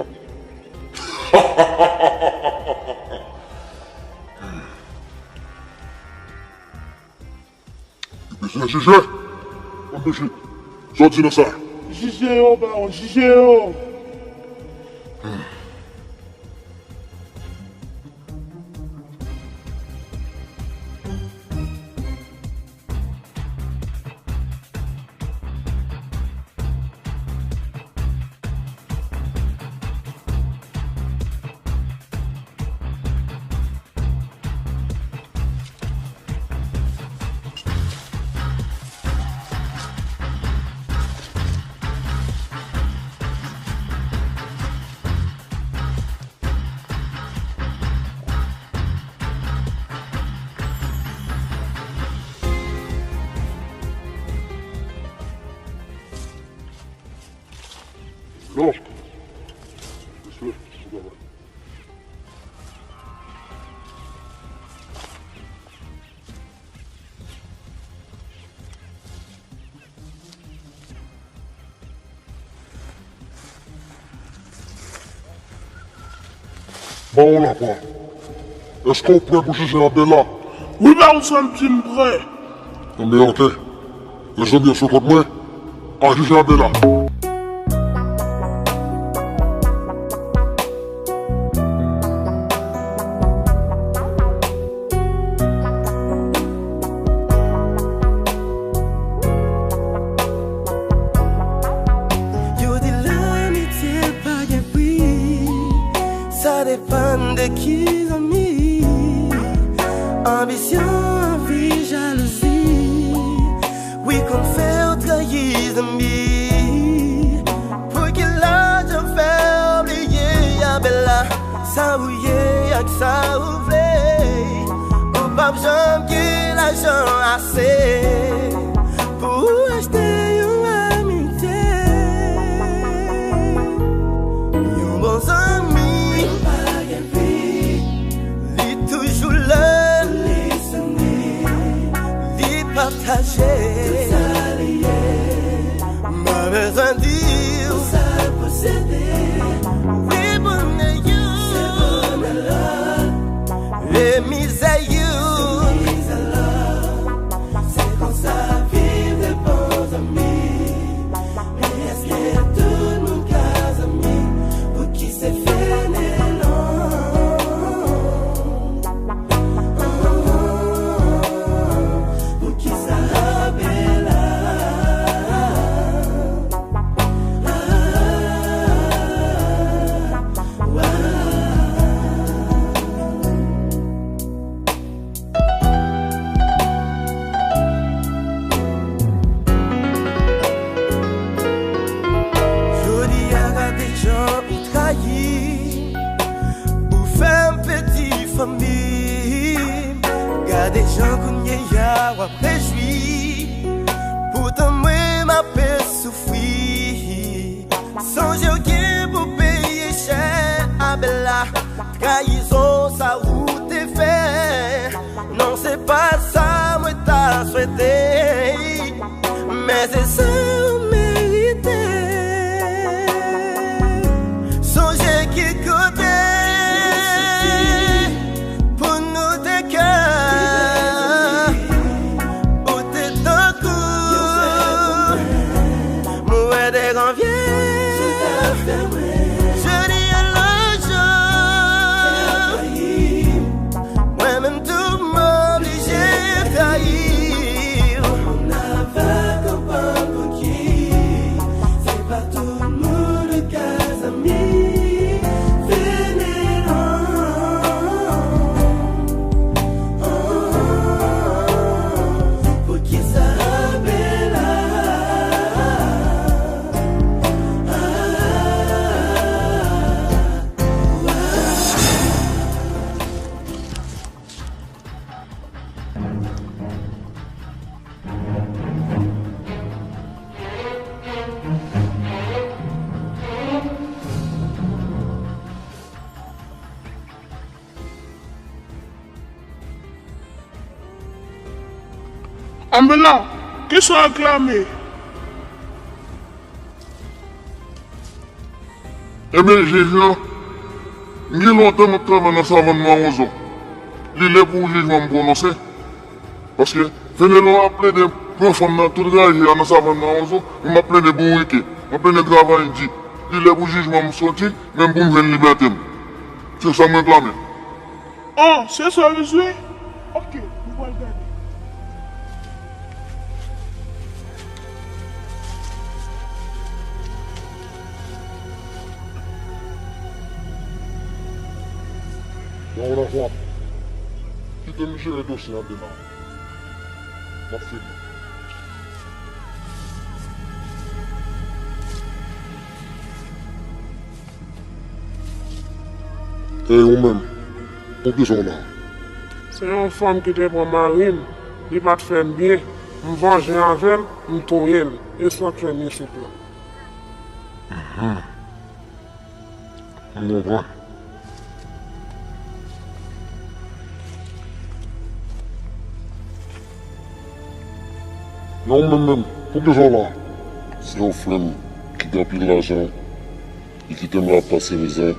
Yo bezwen jije. Ann jije. Sa w di nan sa? Jije yo, bawon, jije yo. Non. Mesye, sou travay. Ba w la, pa. Èske w prè pou jije Abela? Wi, ba w sa m di m prè. Enben, oke. Lè zanmi an sou kont mwen, al jije Abela. Yo di lanmitye pa gen pri, sa depann de ki zanmi. Anbisyon, anvi, jalouzi, wi, konn fè w trayi zanmi. Poukisa w fè w bliye Abela? Sa ou ye ak sa ou vle, ou p ap janm gen lajan ase pou w achte yon amitye. Yon bon zanmi pa gen pri, li toujou la, li sou ni, li pataje tout sa li ye. M pa bezwen di w sa l posede. Wi, bonè yo, se bonè la, e mizè yo, se mizè la. Se konsa viv de bon zanmi. Men èske tout moun ka zanmi? Pou ki se fenelon? Poukisa Abela? Jodi a, gade jan ou trayi m, ou fè m pèdi fanmi m. Gade jan kounye a w ap rejwi, poutan mwen m ape soufri. Sonje w gen pou peye chè, Abela. Trayizon sa ou te fè, non, se pa sa mwen ta swete. Men se sa ou merite. Sonje ki kote pou nou te ka Anben la, kisa w reklame? Ebyen, jij lan, m gen lontan m ap travay nan savann Mawozo. Li lè pou jijman m pwononse. Paske Fenelon ap plede pran fanm nan tout raje a nan savann Mawozo, mwen m ap plede bourike, m ap plede travay di. Li lè pou jijman m soti, menm pou m jwenn libète m. Se sa m reklame. Oh, se sa w bezwen? Ok, nou pral gade. Yon lòt fwa, kite m jere dosye a demen. M ap fini. E ou menm, poukisa w la? Se yon fanm ki te pran mari m, li pa t fè m byen, m vanje avè l, m touye l, e sa k fè m isit la. Mhm. M konprann. Men ou menm menm, poukisa w la? Se yon frè m ki gen anpil lajan, li kite m la ap pase mizè.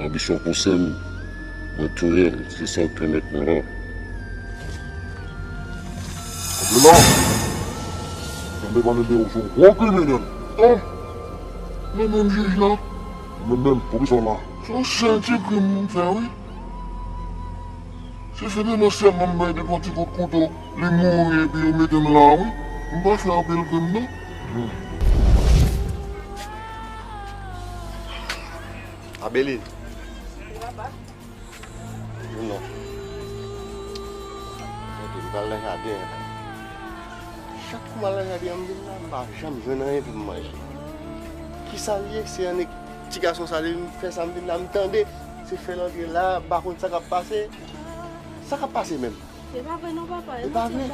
Anbisyon pouse m, mwen touye l, se sa k pèmèt mwen la. Abela, tande pale de ou, se yon gwo kriminèl. Oh! Mwen menm jij la. Ou menm menm, poukisa w la? Se yon sèl ti krim m fè, wi. Se Fenelon sèlman m bay de bon ti kout kouto, li mouri epi yo mete m la, wi. M pa fè anpil krim, non. Hmm. Abeli. Wi, papa. Non. Ok, m pral nan jaden an. Chak kou m al nan jaden an, m vin la, m pa janm jwenn anyen pou m manje. Kisa l ye? Se annik ti gason sa li vin fè sa, m vin la, m tande. Se fè l antre la, m pa konn sa k ap pase. Sa k ap pase menm? Se pa vre non, papa. E pa vre.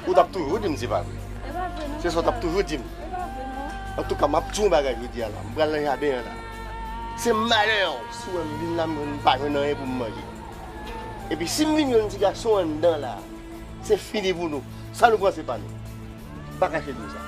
Ou t ap toujou di m se pa vre. Se sa w t ap toujou di m. Antouka, m ap di w yon bagay jodi a la. M pral nan jaden an la. Se malè si w wè m vin la, m pa jwenn anyen pou m manje. Epi si m vin jwenn ti gason anndan la, se fini pou nou. Sa nou pran se pa nou. M pa kache di w sa.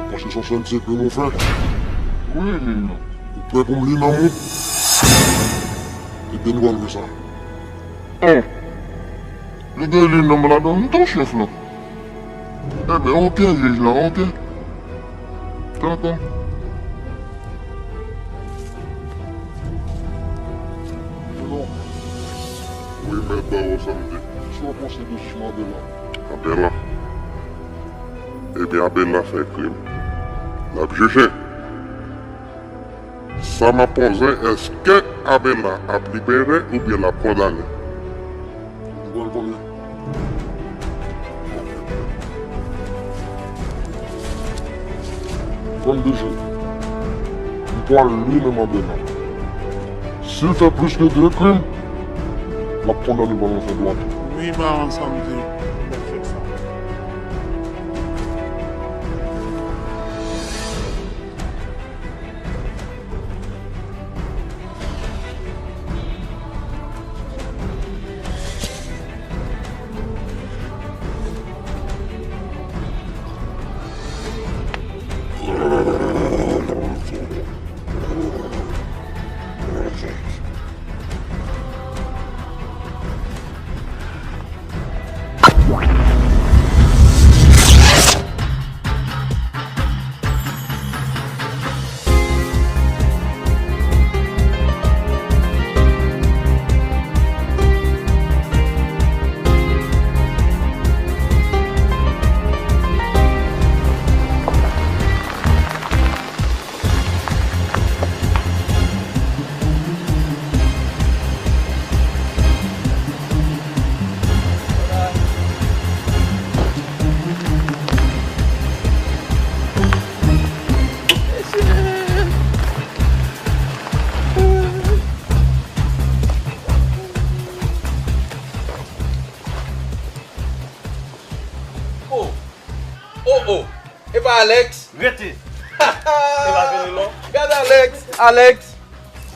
Ou panse se yon sèl ti krim ou fè? Wi, jij la. Ou prè pou m li nan men w? Ebyen, nou pral wè sa. Oh! Li gen li nan m ladan, m tou chèf la. Ebyen, ok, jij la, ok. Dakò. Wi, mèt ba w samdi. Kisa w panse de sitiyasyon Abela? Abela? Ebyen, Abela fè krim. L ap jije. Sa m ap poze, èske Abela ap libere oubyen l ap kondane? Ou pral konnen. Ban m de jou. M pral li menm Abela. Si l fè plis ke de krim, l ap kondane pa nan fè dwat. Wi, manman, sa m di. Mèt fèt sa. Oh! Oh, oh! Epa Alex? Rete! E pa vini non. Gade Alex! Alex!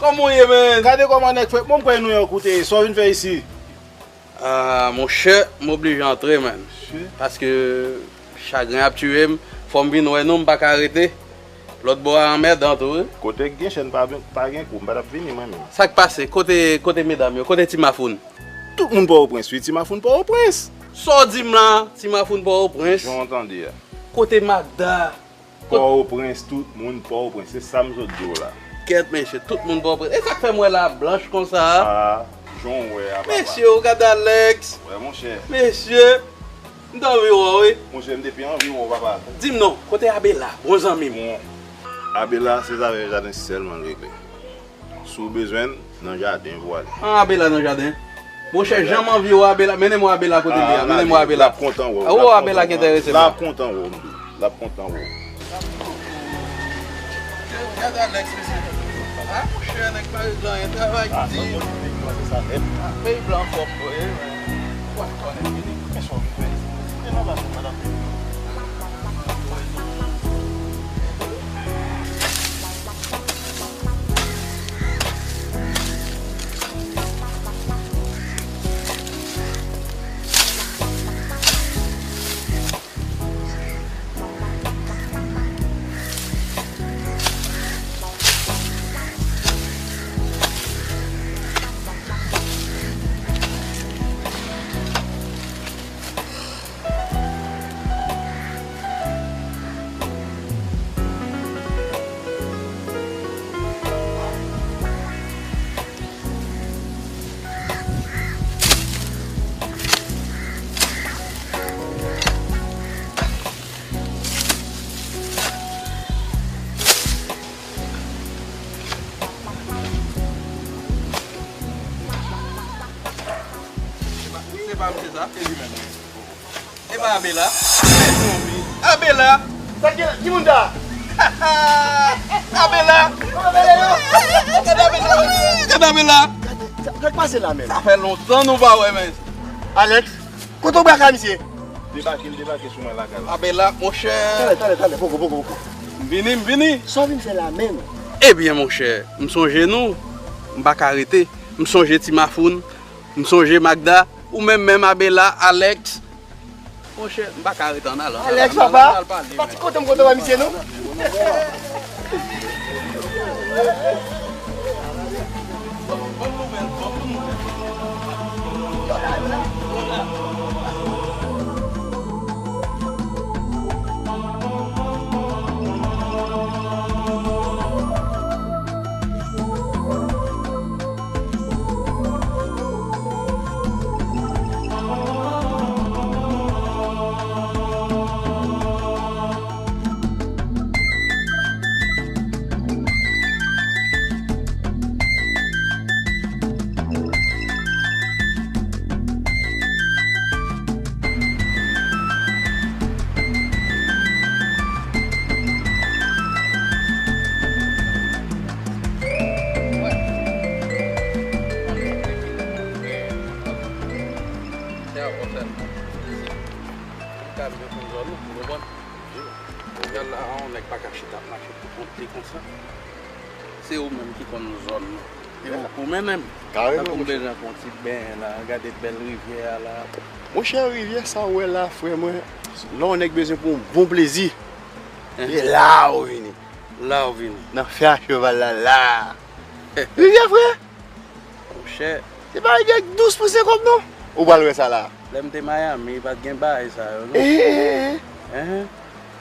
Kòman w ye, man? Gade kòman nèg fè. Bon, m kwè Nouyòk ou te ye. Sa w vin fè isi? Ah, monchè, m oblije antre, man. Paske chagren ap tiye m. Fò m vin wè nou, m pa ka rete. Lòt bò a anmèdan tou, wi. Kote k gen chèn pa, pa gen kou, m pa t ap vini mwen menm. Sa k pase? Kote, kote medam yo? Kote Ti Mafoun? Tout moun Pòtoprens, wi, Ti Mafoun Pòtoprens. Sa w di m la, Ti Mafoun Pòtoprens? Jan w tande a. Kote Magda? Pòtoprens, tout moun Pòtoprens, se sa m sot di w la. Kèt, mesye, tout moun Pòtoprens. E sa k fè m wè la blanch konsa a? Sa, jan w wè a, papa. Mesye, w gade Alex. Wè, monchè. Mesye, m t anvi wè w, wi. Monchè, m te pi anvi wè w, papa. Di m non, kote Abela, bon zanmi m? Bon, Abela, se zafè jaden sèlman l regle. Si w bezwen l, nan jaden pou w ale. An, Abela nan jaden? Monchè, jan m anvi wè Abela, mennen m wè Abela kote l ye a, mennen m wè Abela. L ap kontan wè w. Awo, Abela ki enterese m la. L ap kontan wè w, m di w. L ap kontan wè w. Gade Alex, mesye. A, monchè, nèg pa regle anyen, travay di. A, peyi blan fòk vre, men. Wè, konnen fini. Men sa w vin fè isi? E nan baz madanm. Se pa misye sa? E li menm. E pa Abela? Abela! Sa ki, ki moun sa? Abela! Gade Abela! Gade Abela! Sa k pase la menm? Sa fè lontan nou pa wè, men. Alex, kote w baka misye? Debake, l debake sou mwen lakay la. Abela, monchè. Talè, talè, talè, poko, poko, poko. M vini, m vini. Sa w vin fè la menm? Ebyen, monchè, m sonje nou. M pa ka rete. M sonje Ti Mafoun. M sonje Magda. Ou menm menm, Abela, Alex. Monchè, m pa ka rete, ann al, ann al, Alex, ann al, papa, ann al pale, pati men. Kote m kote wè misye, non? Konsa, m ka vin konn zòn ou, ou konprann? Gad la, yon nèg pa ka chita ap mache pou kont li konsa. Se ou menm ki konn zòn nan. E ou pou mennen m. Kareman, tankou m monchè. Bezwen fè yon ti benyen la, gade bèl rivyè a la. Monchè, rivyè sa ou wè la, frè mwen, lè yon nèg bezwen pou yon bon plezi, se la ou vini. La ou vini. Nan fè a cheval la, la. Rivyè, frè. Monchè. Se pa rivyè k dous pou se kòb, non. Ou pral wè sa la. Lè m te Miami, pa t gen bagay sa yo, non. Eh, eh, eh, eh. Enhen.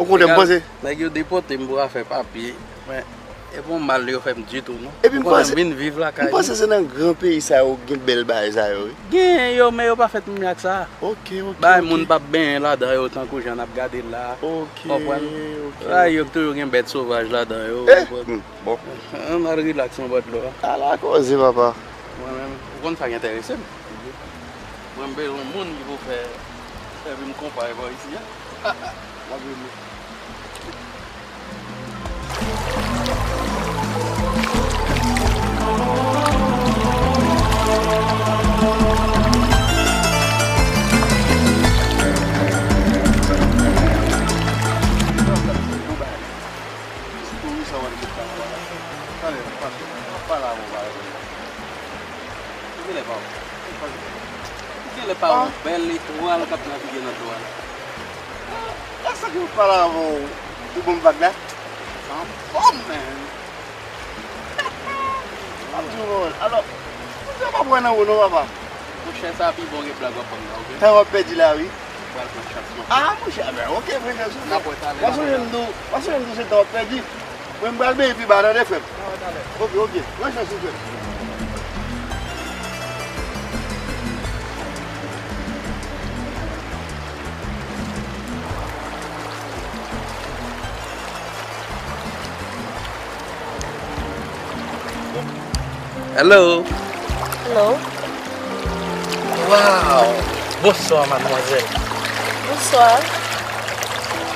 Okontrè, m panse. Nèg yo depòte m pou afè papye. Men, e pa yon mal yo fè m ditou, non. Epi m panse, m vin viv lakay mwen. M panse se nan gran peyi sa yo gen bèl bagay sa yo, wi. Gen yo, men yo pa fèt menm jan ak sa. Ok, ok, ok. Bagay moun p ap benyen ladan yo, tankou jan n ap gade la. Ok, ok. Konprann? Bagay yo toujou gen bèt sovaj ladan yo, konprann? Eh, hmm, bon. Ann al rilaks anba dlo a. Ala koze, papa. Mwen menm, ou konn sa k enterese m. Mwen, m bezwen yon moun ki pou fè, sèvi m konpa bò isi a. L ap rele. Ki genlè pa w? Ki genlè pa w? Bèl etwal k ap navige nan dlo a la. Èske m pale avè w, ou ban m vag la? Sa anfòm, man. M ap di w, alò, monchè, m ap wè nan ou non, papa. Monchè, sa pi bon gen blag w ap ban m nan, oke? Tan w ap pèdi la, wi. Pral pran chans mwen. Ah, monchè, ben, oke, frè, chans ou. N ap wè talè. W a sonje m di w, w a sonje m di w se tan w ap pèdi. Mwen, m pral benyen pi ba, tande, frè m. N ap wè talè. Oke, oke. Pran chans ou, frè m. Hello. Hello. Wow! Bonswa, madmwazèl. Bonswa.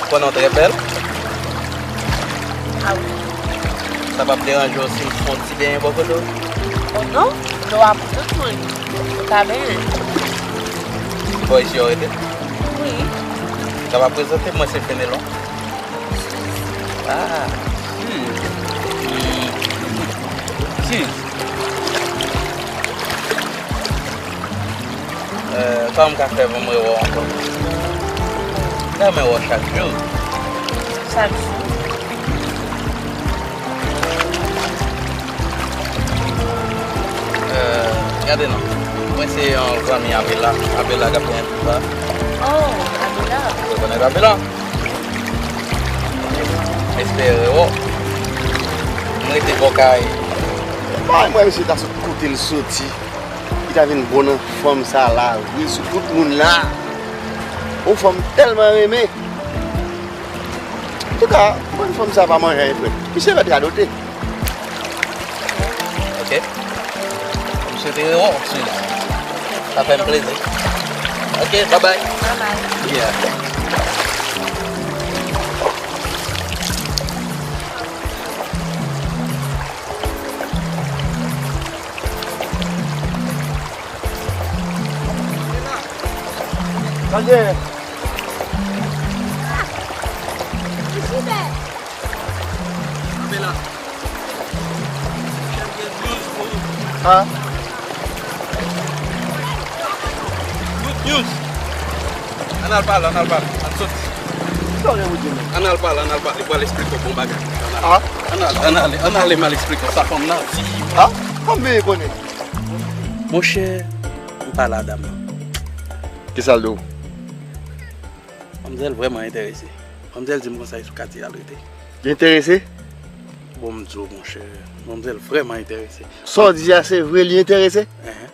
Konnen w trè bèl? Ah wi. Sa p ap deranje w si m fè yon ti benyen bò kote w? Oh non, dlo a pou tout moun. Ou ka benyen. Se bò isi w rete? Wi. Ou kapab prezante m, mwen se Fenelon. Ah, hmm. Hmm. Sis. Euh, kòman m ka fè pou m rewè w ankò? M ta renmen wè w chak jou. Chak jou? Euh, gade non. Mwen se yon zanmi Abela. Abela k ap fè yon ti pa. Oh, Abela. Ou rekonèt Abela? M espere w. M rete bò kay. Bay mwen, misye ta sot kote l soti. Li ta vin bon nan fanm sa la, vre sou tout moun la. Yon fanm tèlman renmen. Antouka, mwen fanm sa pa manje anyen, frè. Misye mèt radote. Ok. M swete rewè w, Suze. Sa fè m plezi. Ok, bye bye. Bye bye. Yeah. Tande. Anbe la. Chèf gen news pou ou. Ha? Good news. Ann al pale, ann al pale. Ann soti. Sa w gen pou di m? Ann al pale, ann al pale. Li pral eksplike w bon bagay. Ann ale. Ha? Ann ale, ann ale, ann ale, m al eksplike w sa fanm nan di. Ha? Kòman m veye konnen? Monchè, m pale a dam nan. Kisa l di w? Manmzèl vrèman enterese. Manmzèl di m konsa e sou katye a l rete. Li enterese? Bon, m di w, monchè, manmzèl vrèman enterese. Sa w di a, se vre, li enterese? Enhen.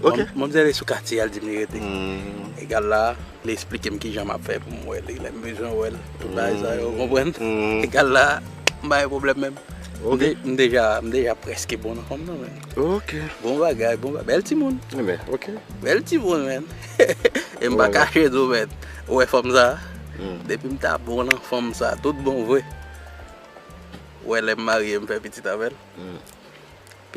Ok. Manm-, manmzèl e sou katye a l di m li rete. Hmm. Egal la, li eksplike m kijan m ap fè pou m wè li, lè m bezwen wè l, tout bagay sa yo, ou konprann? Hmm. Egal la, m pa gen pwoblèm menm. M de-, m deja, m deja prèske bon nan fanm nan, men. Ok. Bon bagay, bon bagay. Bèl timoun. Ebyen, ok. Bèl timoun, men. E m pa kache di w, men. Ou wè fanm sa? Hmm. Depi m ta bon nan fanm sa, tout bon vre. Ou wè lè m marye, m fè pitit avè l. Hmm.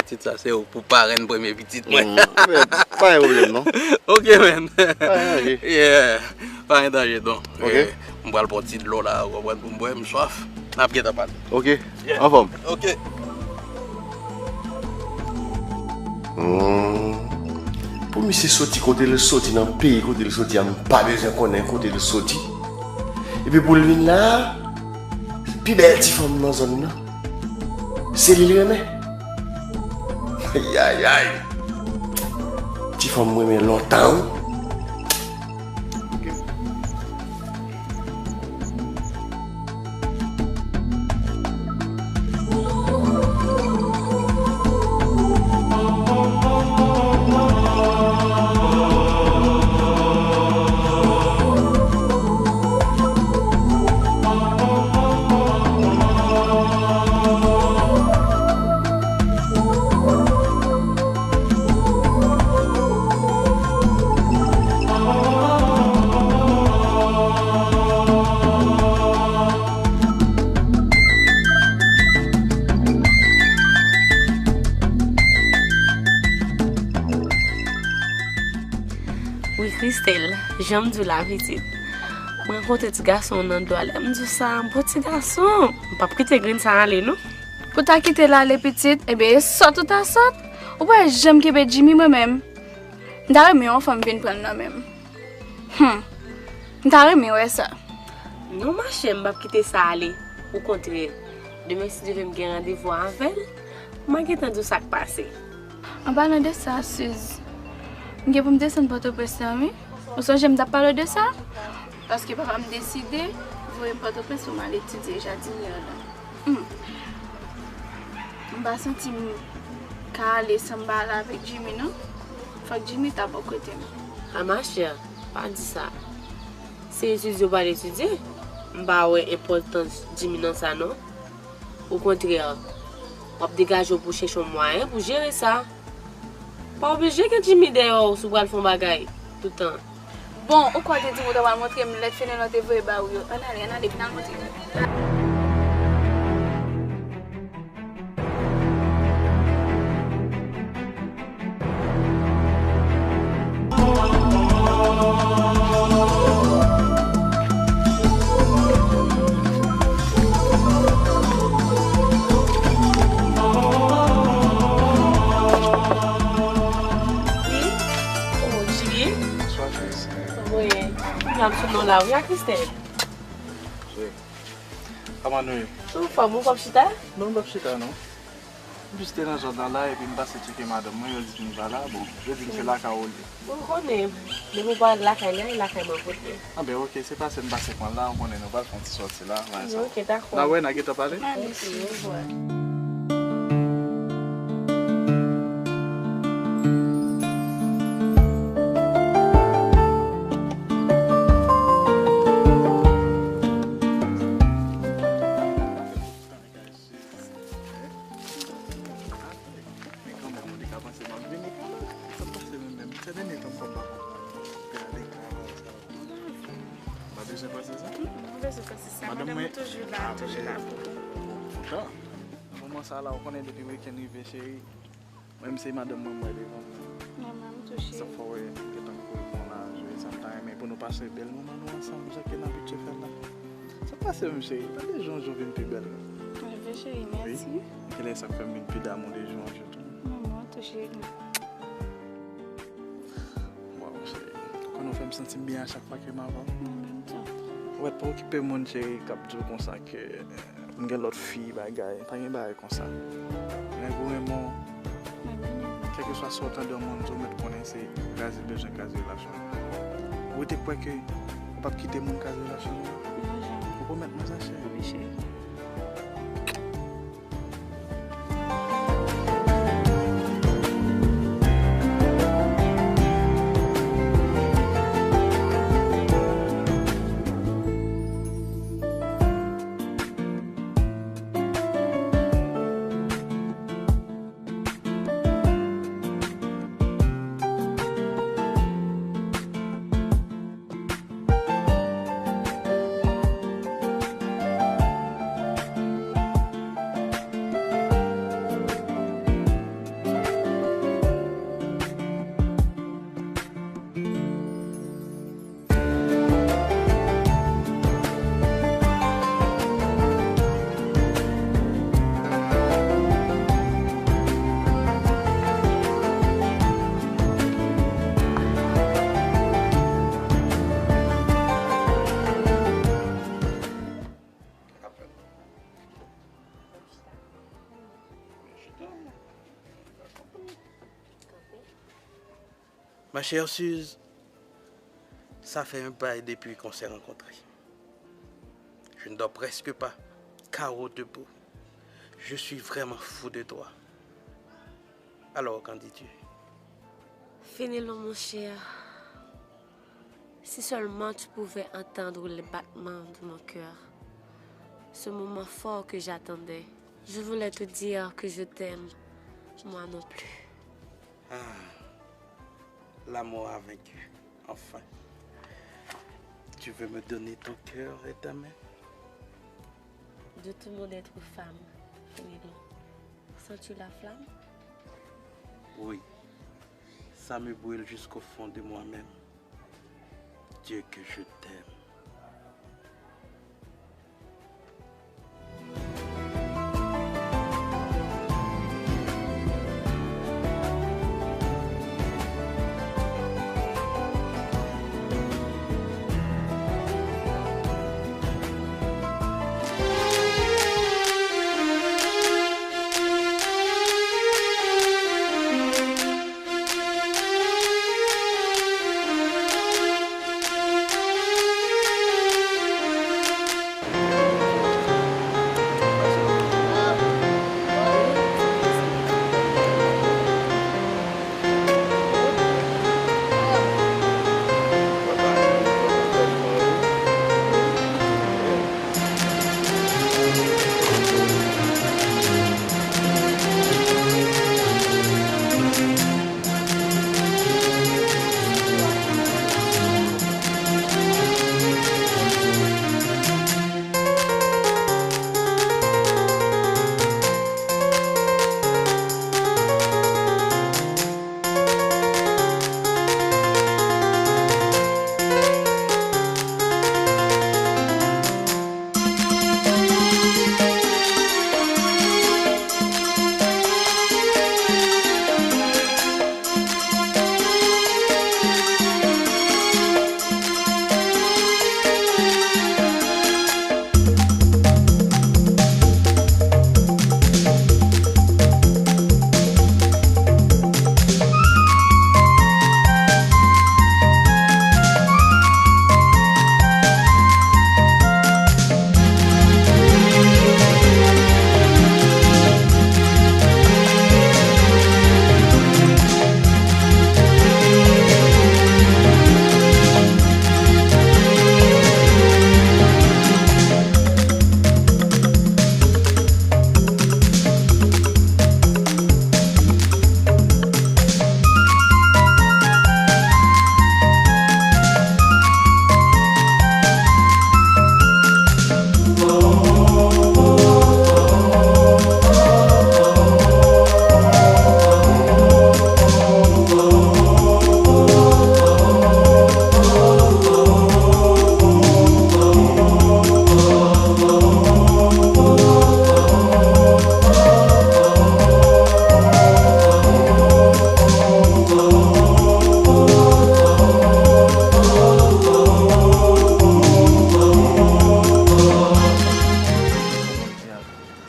Tit sa se pou parenn premye pitit mwen. Mm, men, pa gen pwoblèm non. Ok, man. Pa gen danje. Yeah. Pa gen danje, non. Ok. Eh, m pral pran ti dlo la, ou konprann, pou m bwè, m swaf. N ap gentan pale. Ok. Yeah. Anfòm. Ok. Hmm. Pou misye soti kote l soti, nan peyi kote l soti a, m pa bezwen konnen kote l soti. Epi pou l vin la, se pi bèl ti fanm nan zòn nan. Se li l renmen. Ayayay. Ti fanm mwen renmen lontan wi. Wi, Christelle, jan m di w la, pitit. Mwen rankontre ti gason nan dlo a, lè m di w sa, bon ti gason. M p ap kite grenn sa ale, non. Pou ta kite l ale, pitit, ebyen, e sòt ou ta sòt. Ou pa janm kenbe Jimmy, mwen menm. M ta renmen yon fanm vin pran l nan men m. Hmm. M ta renmen wè sa. Non, machè, m p ap kite sa ale. Okontrè, demen, si Dye vle, m gen randevou avè l. M a gentan di w sa k pase. An palan de sa, Suze, m gen pou m desann Pòtoprens lan, wi. Ou sonje m t ap pale w de sa? Paske papa m deside voye m Pòtoprens pou m al etidye jadinye lan. Hmm. M pa santi m ka ale san m pa ale avèk Jimmy, non. Fòk Jimmy ta bò kote m. A, machè, pa di sa. Se etidye w pral etidye. M pa wè enpòtans Jimmy nan sa, non. Okontrè, w ap degaje w pou chèche yon mwayen pou jere sa. Pa oblije gen Jimmy dèyè w si w pral fè yon bagay toutan. Bon, ou kwè w te di m ou ta pral montre m lèt Fenelon te voye ba ou yo. Ann ale, ann ale, vin al montre m. Wi. Oh, Jimmy. Bonswa, Chris. Wi. Kounya m sou non la, wi, a Christelle. Wi. Kòman nou ye? Anfòm, ou p ap chita? Non, m p ap chita, non. M jis te nan zòn nan la, epi m pase tcheke madanm mwen, yo di m li pa la. Bon, yo di m se lakay ou li ye. Ou konnen, depi w pa lakay li a, e lakay mwen pou l ye. Anben, oke, se pase m pase pran l la, ou konnen nou pral fè yon ti sòti la, anvan sa. Oke, dakò. N a wè, n a gentan pale. Oke, orevwa. Men kanmenm, ou te ka panse m ap vini kanmenm. Sa k pase menm, menm? Sa dènye tan m pa konprann. Gade kara sa. Pa bezwen panse sa? M pa bezwen panse sa. Madanm mwen toujou la, toujou la pou ou. Kontan. Nan moman sa la, ou konnen depi wikenn rive, cheri, mwen menm se madanm mwen m wè devan m nan. Mwen menm tou, cheri. Sa fè w wè, gentan kouri pran lajou, e sa m ta renmen pou nou pase bèl moman nou ansanm, jan ke n abitye fè l la. Sa k pase menm, cheri? Tande jan w vin pi bèl. Mèsi, cheri, mèsi. Wi. Genlè sa k fè m vin pi damou de jou an jou tou. Mwen tou, cheri. Waw, cheri. Ou konn ou fè m santi m byen a chak fwa ke m avè w. Mwen menm tou. Ou mèt pa okipe moun, cheri, k ap di w konsa ke, eh, m gen lòt fi, bagay. Pa gen bagay konsa. Nèg ou renmen w, kèlkeswa sa w tande yon moun di w, mèt konnen se kraze l bezwen kraze relasyon l. Ou rete kwè ke ou p ap kite moun kraze relasyon l? Non, janm. Ou pwomèt mwen sa, cheri? Wi, cheri. Chère Suze, ça fait un bail depuis qu'on s'est rencontrés. Je ne dors presque pas, carreau debout. Je suis vraiment fou de toi. Alors, qu'en dis-tu ? Finilon, mon cher, si seulement tu pouvais entendre les battements de mon cœur, ce moment fort que j'attendais. Je voulais te dire que je t'aime, moi non plus. Ah, l'amour a vaincu, enfin. Tu veux me donner ton cœur et ta main ? De tout mon être femme, Finilon. Sens-tu la flamme ? Oui, ça me brûle jusqu'au fond de moi-même. Dieu que je t'aime.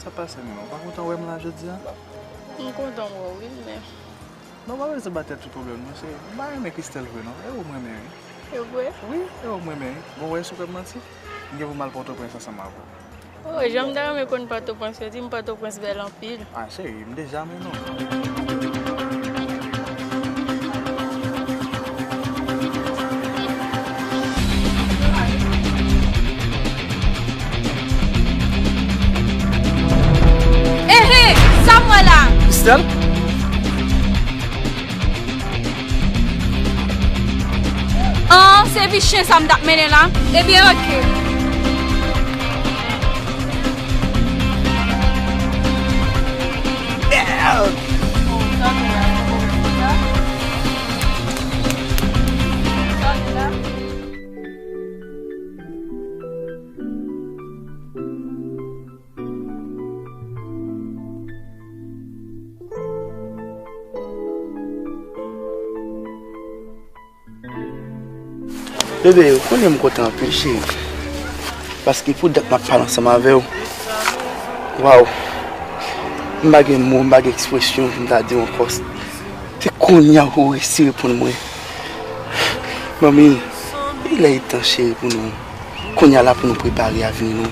Sa pase menm, ou pa kontan wè m la jodi a? M kontan wè w wi, men. Non, pa bezwen ba tèt ou pwoblèm non, se, m pa renmen Christelle vre non, e ou m renmen wi. E vre? Wi, e ou m renmen wi. Bon, ou wè si w kwè m manti? M gen pou m al Pòtoprens ansanm avè w. Oh, jan m ta renmen konn Pòtoprens, yo di m Pòtoprens bèl anpil. Ah, cheri, m deja renmen w. Ehe, sa m wè la? Christelle? An, se vi chen sa m t ap mennen la? Ebyen, oke. Bebe, ou konnen m kontan anpil, cheri. Paske pou dat m ap pale ansanm avè w. Waw. M pa gen mo, m pa gen ekspresyon pou m ta di w ankò. Se kounye a ou resi reponn mwen. Manmi, lè li tan cheri pou nou. Kounye a la pou nou prepare avni nou.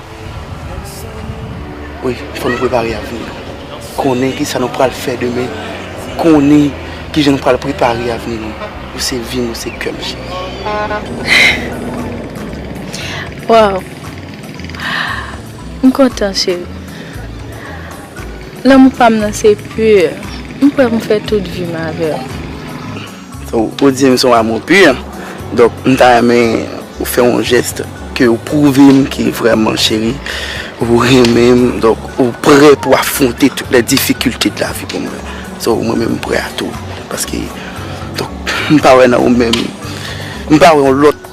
Wi, fò nou prepare avni nou. Konnen kisa nou pral fè demen. Konnen kijan nou pral prepare avni nou. Ou se vi m, ou se kè m, cheri. Waw. M kontan, cheri. Lanmou pa m nan se pi. M prè pou m fè tout vi m avè w. Ou, ou di m se yon amou pi. Donk, m ta renmen ou fè yon jès ke ou pwouve m ke vrèman, cheri, ou renmen m. Donk, ou prè pou afwonte tout lè difikilte de la vi pou mwen. So, mwen menm, m prè a tou. Paske, donk, m pa wè nan ou menm. M pa wè yon lòt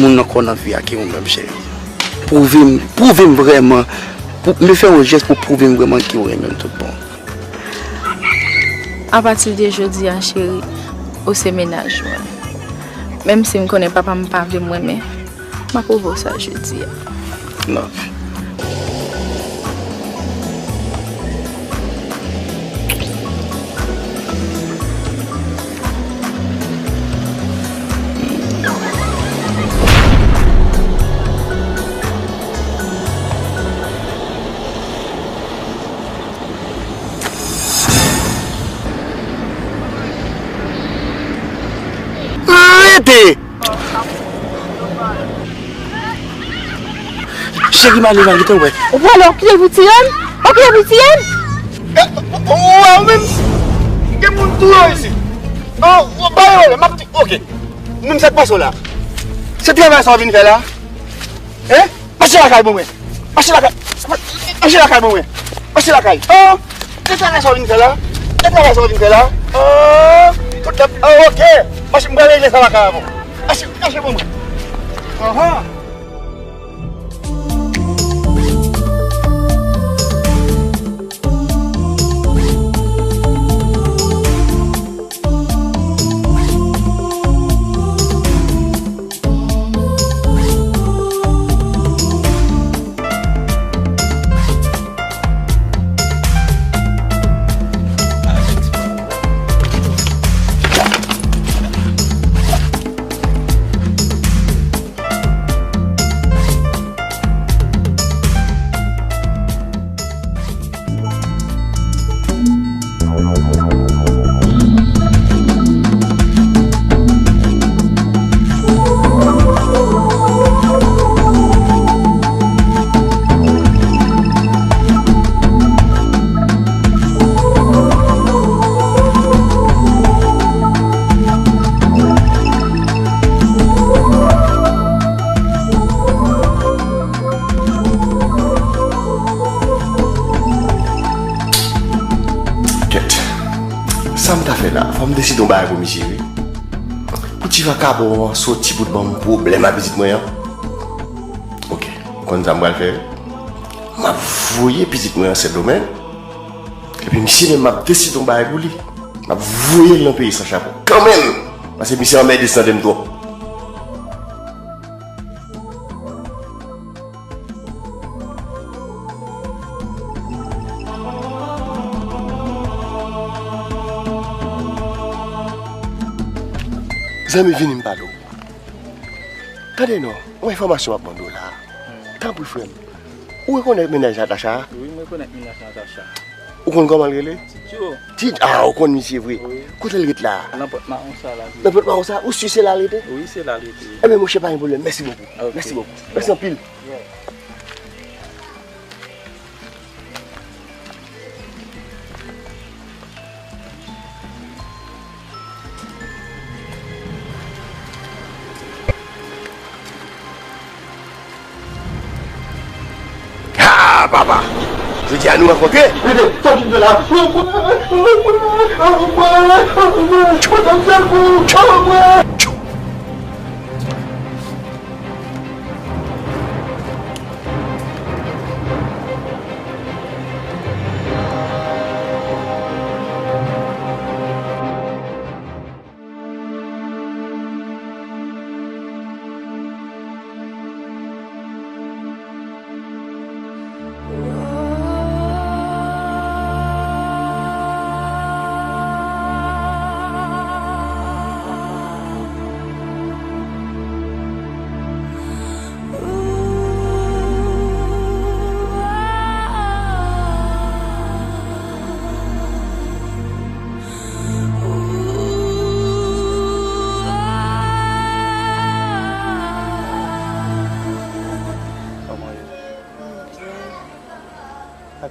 moun ankò nan vi a ke ou menm, cheri. Pwouve m, pwouve m vrèman. Pou, men fè yon jès pou pwouve m vrèman ke ou renmen m tout bon. Apati de jodi a, cheri, ou se mennaj mwen. Menm si m konnen papa m pa vle m renmen, m ap pwouve w sa jodi a. Love. Rete! Cheri, m ale, m al gentan wè. Ou prale, w kite l pou tiye m? Ou kite l pou tiye m? Ou wè, ou menm, gen moun tou yo isit. Ou bay wè, m ap di, oke. Ou menm, sa k pase w la? Se travay sa w vin fè la? Hein? Mache lakay pou mwen. Mache lakay. Mache lakay pou mwen. Mache lakay. Oh! Se travay sa w vin fè la? Se travay sa w vin fè la? Oh! Tout lè, oh, oke. Mache, m pral regle sa lakay avè w. Mache, mache pou mwen. Ahan. Kèt. Sa m ta fè la? Fò m deside yon bagay pou misye, wi. Pou ti vakabon an soti pou l ban m pwoblèm a pitit mwen an. Oke, ou konn sa m pral fè? M ap voye pitit mwen an Sendomeng. Epi misye menm, m ap deside yon bagay pou li. M ap voye l nan peyi san chapo kanmenm. Paske misye anmède tande m twòp. Zanmi, vini m pale w. Tande non, yon enfòmasyon m ap mande w la. Tanpri, frè m. Ou rekonèt mennaj Natacha a? Wi, m rekonèt mennaj Natacha. Ou konn kòman l rele? Ti Djo. Ti, ah, ou konn misye vre. Wi. Kote l ret la? Nan pòt mawon sa la. Nan pòt mawon sa? Ou si se la l rete? Wi, se la l rete. Ebyen, monchè, pa gen pwoblèm. Mèsi bokou. Ok. Mèsi bokou. Mèsi anpil. Yeah. Ha, papa! Jodi a nou rankontre. Rete, sòti de la.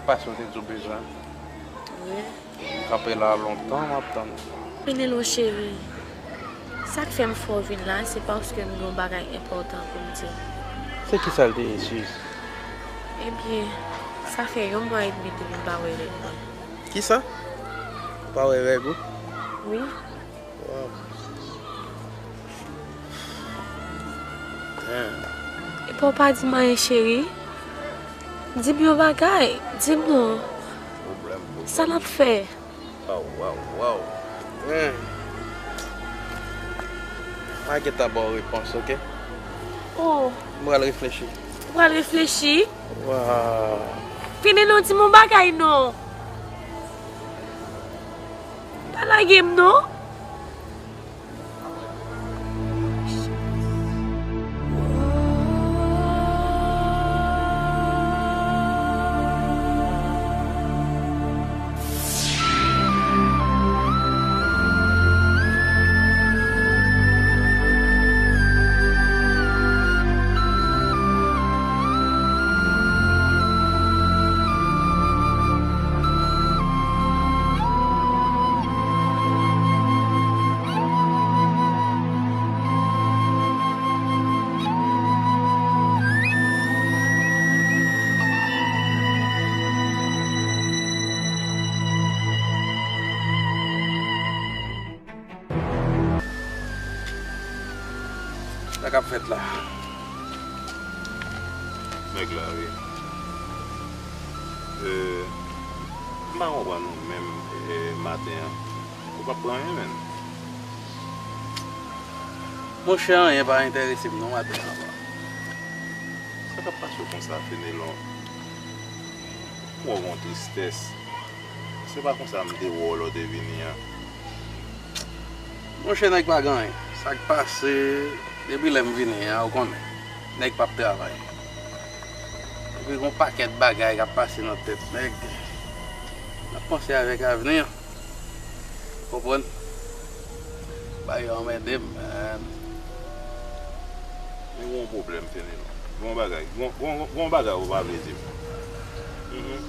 Pase w te di w bezwen. Wi. M kanpe la lontan, m ap tann ou. Penelo cheri, sa k fè m fè w vin la, se paske m gen yon bagay enpòtan pou m di w. Se ki sa l te ye, Suze? Ebyen, sa fè yon mwa edmi depi m pa wè règ mwen. Ki sa? Ou pa wè règ ou? Wi. Wow. Damn. Epa w pa di m anyen, cheri. Di m yon bagay. Di m non. Pwoblèm, pwoblèm. Sa n ap fè? Waw, waw, waw. Damn. M a gentan ba w repons, oke? Oh. M pral reflechi. Ou pral reflechi? Waw. Fini non, di m yon bagay non. Pa lage m non. Sa k ap fèt la? Nèg la, wi. Euh, m pa konprann ou menm, euh, maten an. Ou p ap pran anyen, menm. Monchè, anyen pa enterese m non maten an. Sa k ap pase w konsa, Fenelon? Ou gen yon tristès. Se pa konsa m te wè w lè w te vini an. Monchè, nèg pa gen anyen. Sa k pase, depi lè m vini an, ou konnen, nèg p ap travay. Epi gen yon pakèt bagay k ap pase nan tèt nèg. N ap panse avèk avni an. Konprann? Bagay yo anmède m, man. Men gen yon pwoblèm, Fenelon. Gen yon bagay, gen, gen, gen yon bagay ou pa vle di m. Mhm.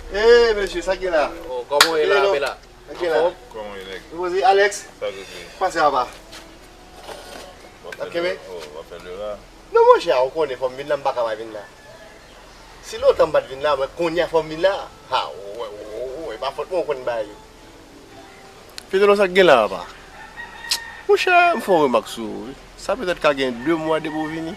Ey, mesye, sa k gen la? Oh, kòman w ye la, Fenelon? Bela? Sa k gen la? Anfòm? Kòman w ye, nèg? Ou poze, Alex? Sa k regle? Pase apa. W ap fè lera? Oh, w ap fè lera? Non, monchè, ou konnen, fò m vin la, m pa ka pa vin la. Si lontan m pa t vin la, mwen kounye a fò m vin la. Ha, ou wè, ou, ou, ou, e pa fòt mwen, ou konn bagay yo. Fenelon, sa k gen la, apa? Monchè, m fè yon remak sou ou, wi. Sa petèt ka gen de mwa depi w vini.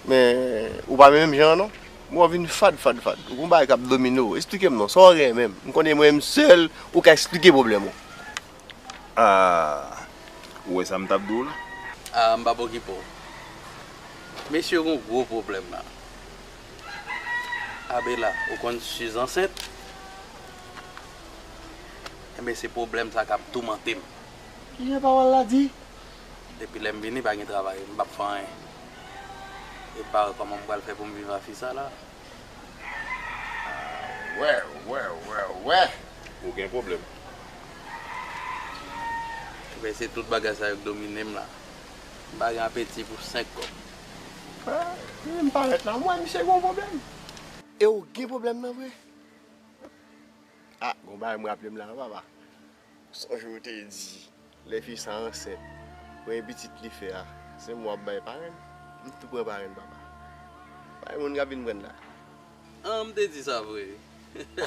Men, ou pa menm jan an, non. Mwen w vin fad, fad, fad. Ou gon bagay k ap domine w. Esplike m non, sa w renmen menm? M konnen mwen menm sèl ou ka esplike pwoblèm ou. Ah, ou wè sa m t ap di w la? Ah, m p ap okipe w. Mesye yo gon gwo pwoblèm la. Abela, ou konn Suze ansent? Enben, se pwoblèm sa k ap toumante m. Kijan pawòl la di? Depi lè m vini, pa gen travay, m p ap fè anyen. E pa wè kòman m pral fè pou m viv a fi sa la. Ah, wè, wè, wè, wè. Ou gen pwoblèm. Enben, se tout bagay sa yo k domine m la. M pa gen apeti pou senk kòb. Ah, men m parèt la, m wè misye gen yon pwoblèm. E ou gen pwoblèm nan vre? Ah, gon bagay m raple m la, papa. Sonje w te di, lè fi sa ansent, premye pitit li fè a, se mwen w ap bay parenn. M tou pran parenn, papa. Pa gen moun k ap vin pran l la. Ah, m te di sa vre.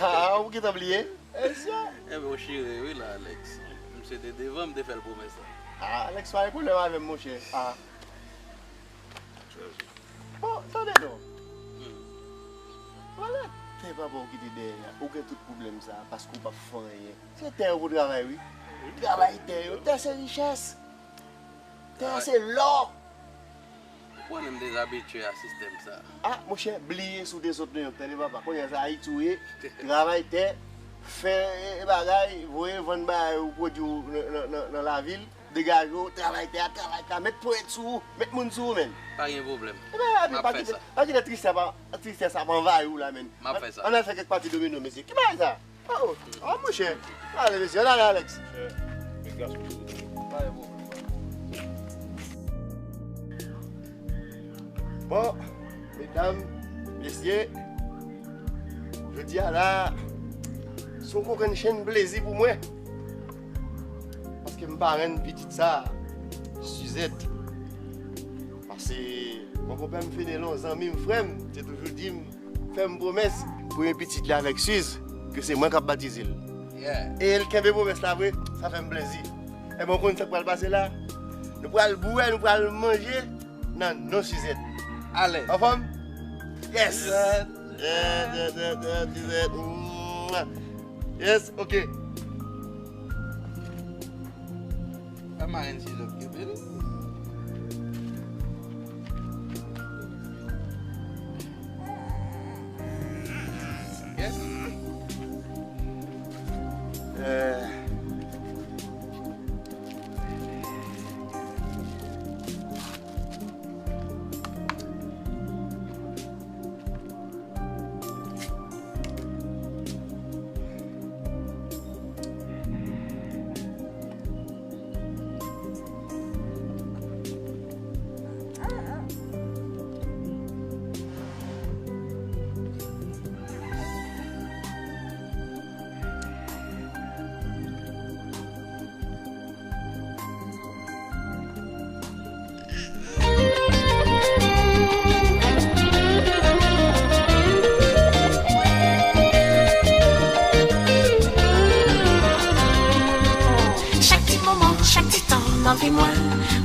Ah, ou gentan bliye? Mesye. Enben, ou chire wi la, Alex. Misye te devan m te fè l pwomès la. Ah, Alex, pa gen pwoblèm avè m, monchè. Ah. Bon, tande non. Hmm. Vwala tè papa w kite dèyè a. Ou gen tout pwoblèm sa a paske w p ap fè anyen. Se tè yo pou travay, wi. Travay tè yo. Tè se richès. Tè se lò. Ou konnen m dezabitye a sistèm sa. Ah, monchè, bliye si w te sot Nouyòk, tande papa. Kounye a se Ayiti w ye. Travay tè, fè, e, bagay, voye vann bagay ou pwodui w nan, nan, nan, nan lavil. Degaje w, travay tè a, travay tè a, met ponyèt sou ou, met moun sou ou, menn. Pa gen pwoblèm. Ebyen, pa kite, pa kite tristès ap, tristès ap anvayi w la, menn. M ap fè sa. Ann al fè kèk pati domino, mesye. Ki bagay sa? Oh, oh, monchè. Ale, mesye, ann ale, Alex. Monchè, men gason sou ou. Pa gen pwoblèm. Bon, medam, mesye, jodi a la, se yon kokennchenn plezi pou mwen. Paske m parenn pitit sa, Suzette. Paske mon konpè m, Fenelon, zanmi m, frè m, te toujou di m, fè m pwomès, premye pitit li avèk Suze, ke se mwen k ap batize l. E l kenbe pwomès la vre, sa fè m plezi. Ebyen, w konn sa k pral pase la? Nou pral bwè, nou pral manje nan non Suzette. Alèz. Anfòm? Yes! Suzette. Yes, yes, yes, yes, Suzette. Mwah. Yes, ok. Pa marenn Suzette kenbe l. Yes. Euh. Chak ti moman, chak ti tan nan vi mwen,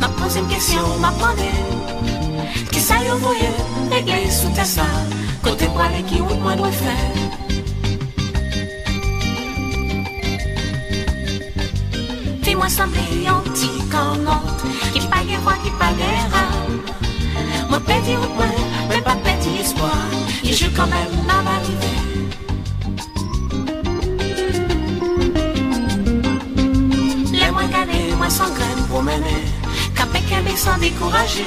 m ap poze m kesyon, m ap mande, kisa yo voye m regle sou tè sa? Kote m prale, ki wout mwen dwe fè? Vi mwen sanble yon ti kannòt ki pa gen vwa, ki pa gen ram. Mwen pèdi wout mwen, men pa pèdi espwa. Yon jou kanmenm, m ava rive. Lè mwen gade, mwen se yon grenn pwomennen k ap kenbe san dekouraje.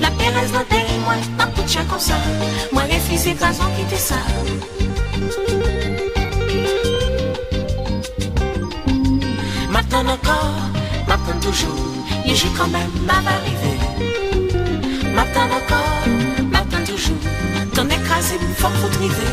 Laperèz nan peyi mwen, m ap kout chè konsa. Mwen refize kraze, kite sa. M ap tann ankò, m ap tann toujou, yon jou kanmenm m ava rive. M ap tann ankò, m ap tann toujou, tonnè kraze m, fòk fout rive.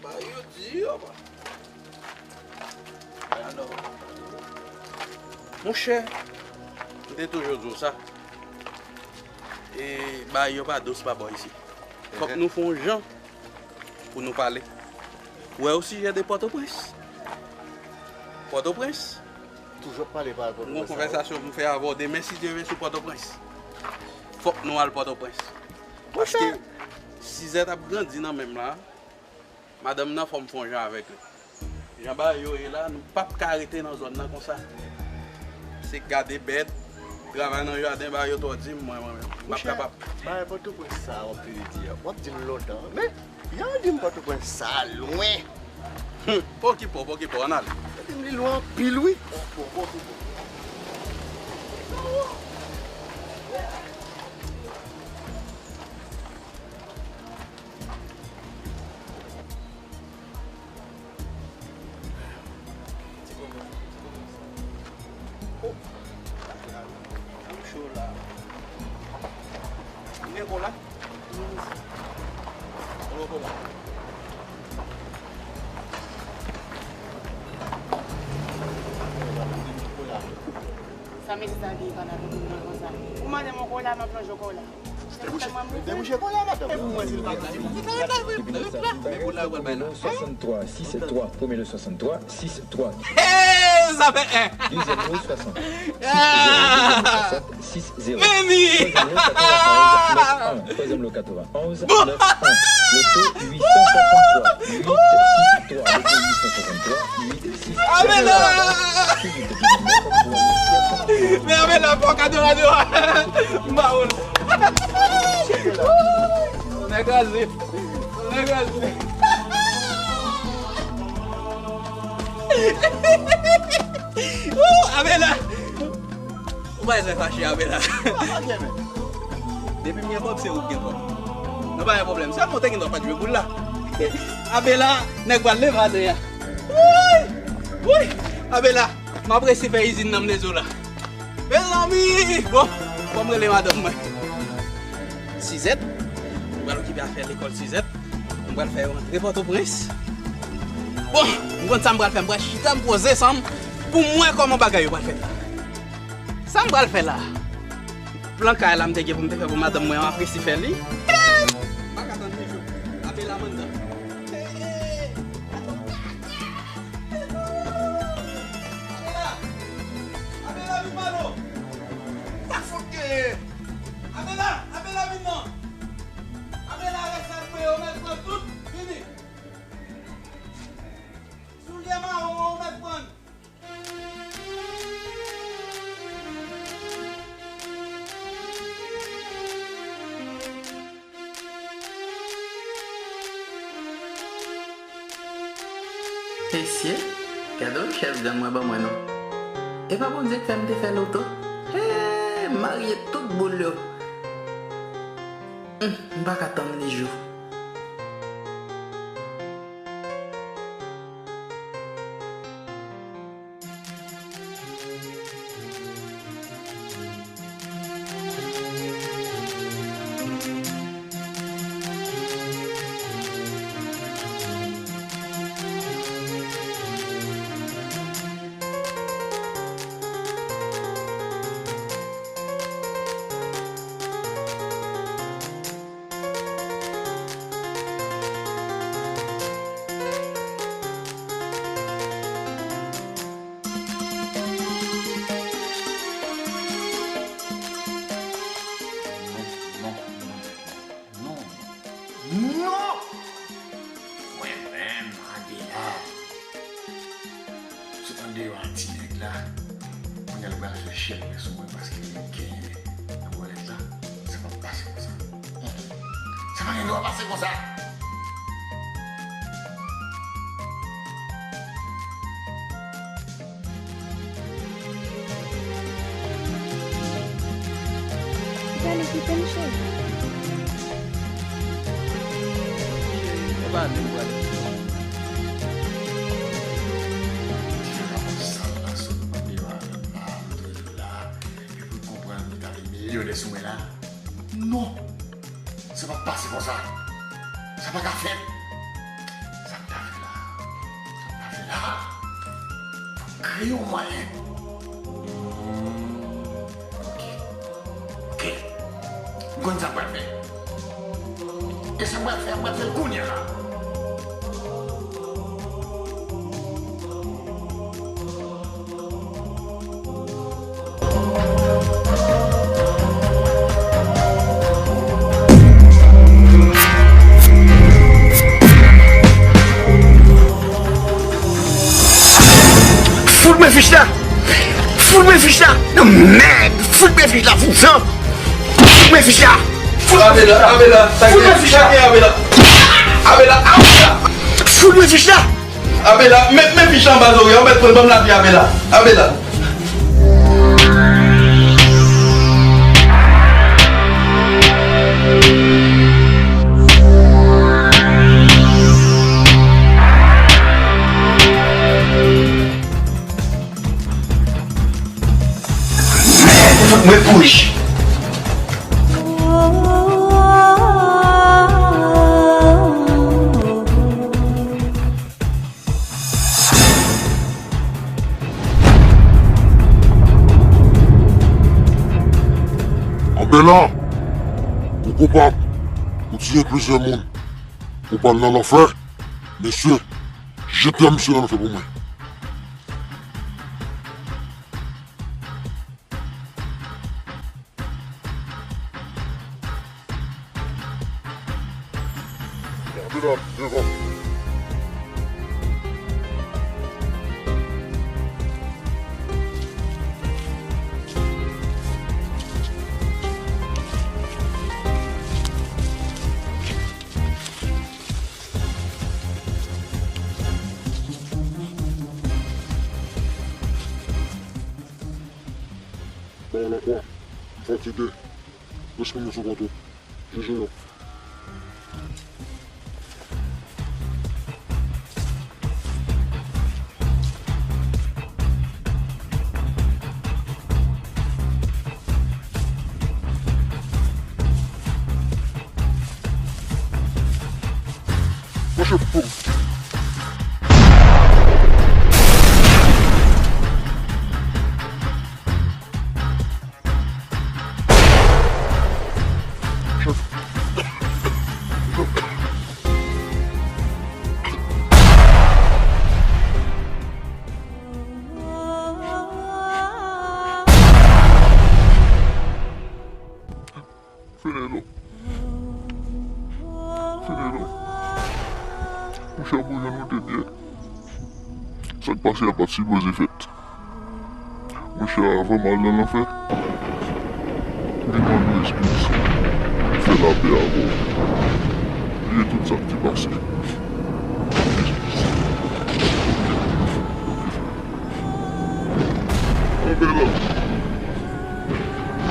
Ba yo di yo, ba. Alò, monchè, m te toujou di w sa. E bagay yo pa dous pa bò isi. Fòk nou fè yon jan pou nou pale. Ou wè, o sijè de Pòtoprens. Pòtoprens. Toujou ap pale pa Pòtoprens. Gon konvèsasyon pou m fè avè w demen, si Dye vle, sou Pòtoprens. Fòk nou al Pòtoprens. Paske Suzette ap grandi nan men m la. Madanm nan, fò m fè yon jan avèk li. Jan bagay yo ye la, nou p ap ka rete nan zòn nan konsa. Se gade bèt, travay nan jaden, bagay yo twò di m, mwen, mwen, mwen p ap kapab. Bagay Pòtoprens sa w ap vini di a, w ap di l lontan. Men, jan w di m Pòtoprens sa lwen. Hum, pa okipe w, pa okipe w, ann ale. Gade m, li lwen anpil, wi. Bon, bon, bon, bon. Ti kòman, ti kòman sa? Oh! Cho la. Ou gen kola? Ou gen kola? Sa mesye sa gen pandan tout moun nan konsa. Ou mande m yon kola, m ap lonje w kola. Debouche, debouche kola, madanm. Epi nou sa vin ba yo. Nimewo swasanntwa, sis twa, premye lo swasanntwa, sis twa. Hey, sa fè en. Dezyèm lo swasant, sis zewo, dezyèm lo swasant, sis zewo. Meni! Twazyèm lo katrevenonz, nèf en. Twazyèm lo katrevenonz, nèf en. Loto uit san swasanntwa, uit sis twa. Loto uit san swasanntwa, uit sis twa. Amena! Suivi depi nan nèf òktòb pou annonse Radyo, radyo. M pa wè l. Nèg kraze. Nèg kraze. Woo, Abela. Ou pa bezwen fache, Abela. Depi m gen kòb, se ou k gen kòb. Nou pa gen pwoblèm. Sèlman w te gen dwa pa t jwe boul la. Abela, nèg pral leve atè a. Wouy! Wouy! Abela, m ap resi fè izin nan m leze w la. Mezanmi! Bon, fò m rele madanm mwen. Sizèt, m pral okipe afè lekòl Sizèt. M pral fè yo rantre Pòtoprens. Bon, m konn sa m pral fè, m pral chita, m poze san m pou m wè kòman bagay yo pral fèt la. Sa m pral fè la? Plan kay la m te gen pou m te fè pou madanm mwen an, m ap resi fè li. M pa ka tann pi jou. Abela m anndan. Abela! Abela, vin ba nou! Sa k fouke? Abela! Abela, vin non! Abela, rete ak mwen, yo mèt pran tout, vini! Soulye mawon, yo mèt pran! Mesye, gade yon chèf gang mwen ban mwen non. E pa Bondye k fè m te fè loto? Hee, m marye tout boul yo. Humm, m pa ka tann li jou. Non, non, non, non, non! Mwen menm, Adela. Sot andeyò a ti nèg la. Kounye a l pral fè chèlbè sou mwen paske li genyen nan bòlèt la. Sa p ap pase konsa. Sa pa gen dwa pase konsa. Dale, kite m cheri. Ou pa ale, ou prale. Ti nèg la konn sal la sot andeyò a la, toujou la. Epi w konprann li ta vin milyonè sou mwen la? Non! Sa p ap pase konsa. Sa pa ka fèt. Sa m ta fè la? Sa m ta fè la? Fò m kreye yon mwayen. Hmm. Ok. Ok. M konn sa m pral fè. E sa m pral fè a, m pral fè l kounye a la. Fout mwen fich la! Fout mwen fich la! Nan mèd! Fout mwen fich la, vouzan! Fout mwen fich la! Fout mwen fich la! Abela, Abela, sa gen, sa gen, Abela? Abela, Abela! Fout mwen fich la! Abela, met men fich la anba zòrèy, ou mèt pran, ban m lavi Abela. Abela. Mèd, fout mwen bouch. Abela, ou koupab. Ou tiye plizyè moun. Ou pral nan lanfè. Mesye, jete misye nan lanfè pou mwen. Gade la, devan. Pawòl ankò. Fòk se de. Respon nou sou kontou. Joujou yo. Mwen chèf pou. Fenelon. Fenelon. Monchè, pou jan nou te byen. Sa k pase a pa t sipoze fèt. Monchè, avan m al nan lanfè, m vin mande w eskiz. Fè lapè avè w. Bliye tout sa k te pase. Kanpe la.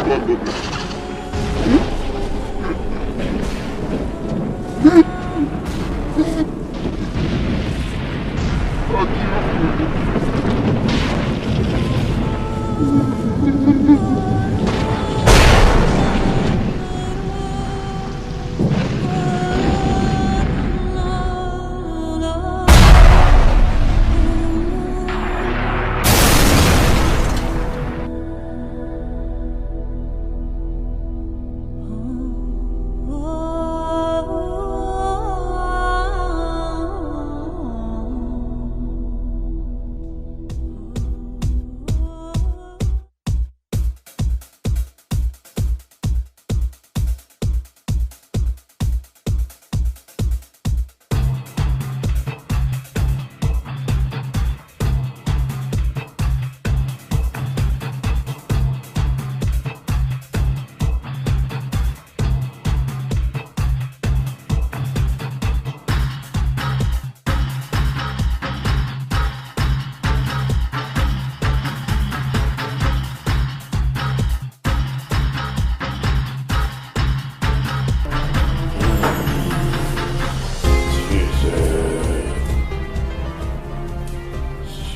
Padone.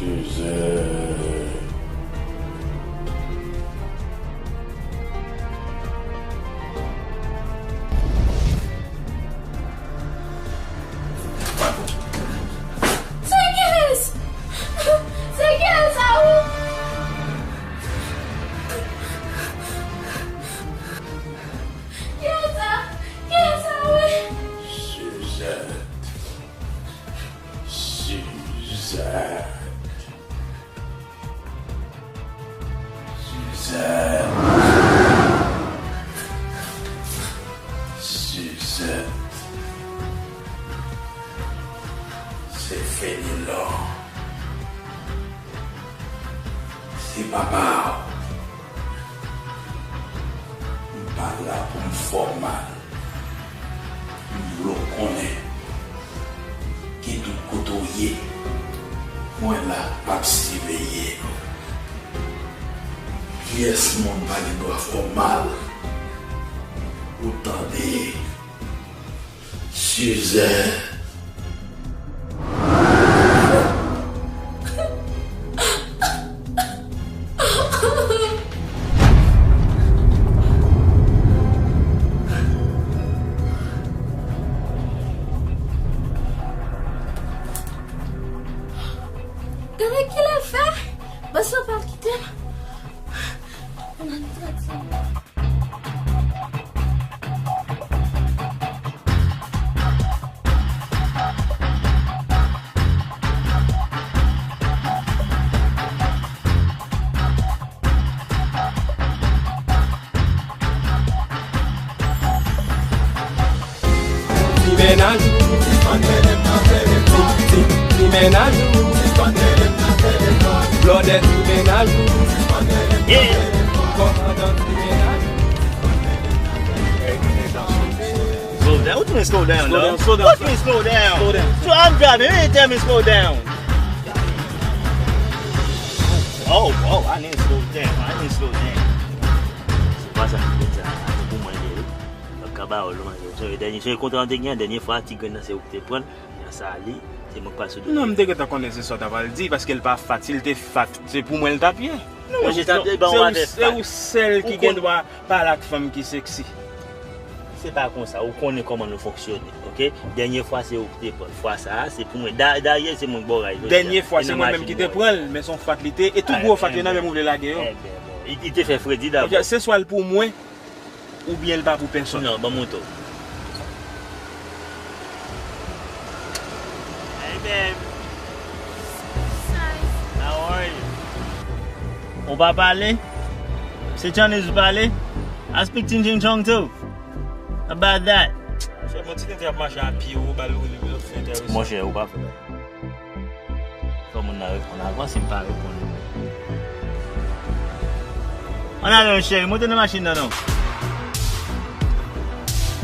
Suzanne. Se kiyès? Se kiyès sa ou? Kiyès sa? Kiyès sa ou? Suzette. Suzette. Suzanne. Suzette. Se Fenelon. Se papa w. M pa la pou m fè w mal. M vle w konnen, ki tout kote w ye, mwen la ap siveye w. Pyès moun pa gen dwa fè w mal. Ou tande? Suzette. Gade kilè l fè. Bòs la pral kite m. Ann al travay. Ti mennaj ou, ti, ti, ti mennaj ou, blòdè ti mennaj ou, kòmandan ti mennaj ou. Slow down. What you mean slow down, slow down, dog? Slow down, slow down. What you mean slow down? So I'm driving. You didn't tell me slow down. Oh, oh, I need to slow down. I need to slow down. Pase a, sa, se pou mwen li ye wi. Mwen ka ba w l manje. Sonje dènye, sonje kontra nou te gen an, dènye fwa ti grenn nan se ou ki te pran l, nan sa li, se mwen k pral sou do. Non, m te gentan konnen se sa w ta pral di, paske l pa fat, si l te fat, se pou mwen l t ap ye. Non, mwen se ta te ban w avè fat. Se ou sèl ki gen dwa pale ak fanm ki seksi. Se pa konsa, ou konnen kòman nou fonksyone, oke? Dènye fwa se ou ki te pran l, fwa sa a se pou mwen. Da-, dayè se mwen k ba w raj jodi a. Dènye fwa se mwen menm ki te pran l, men se yon fat li te, e tou gwo fat yo nan men m ou vle lage yo. Ebyen, bon, li, li te fè fredi dabò. Oke, se swa l pou mwen, oubyen l pa pou pèsonn. Non, ban m moto. Hey, babe. How are you? Ou pa pale? Se Chinese ou pale? I speak Chin Chin Chong too. About that. Monchè, bon ti tenten ap mache a pye, ou ba l woule, lòt fè entèresan. Monchè, ou pa fè. Fò moun nan reponn avan, si l pa reponn. Ann ale non cheri, monte nan machin nan non.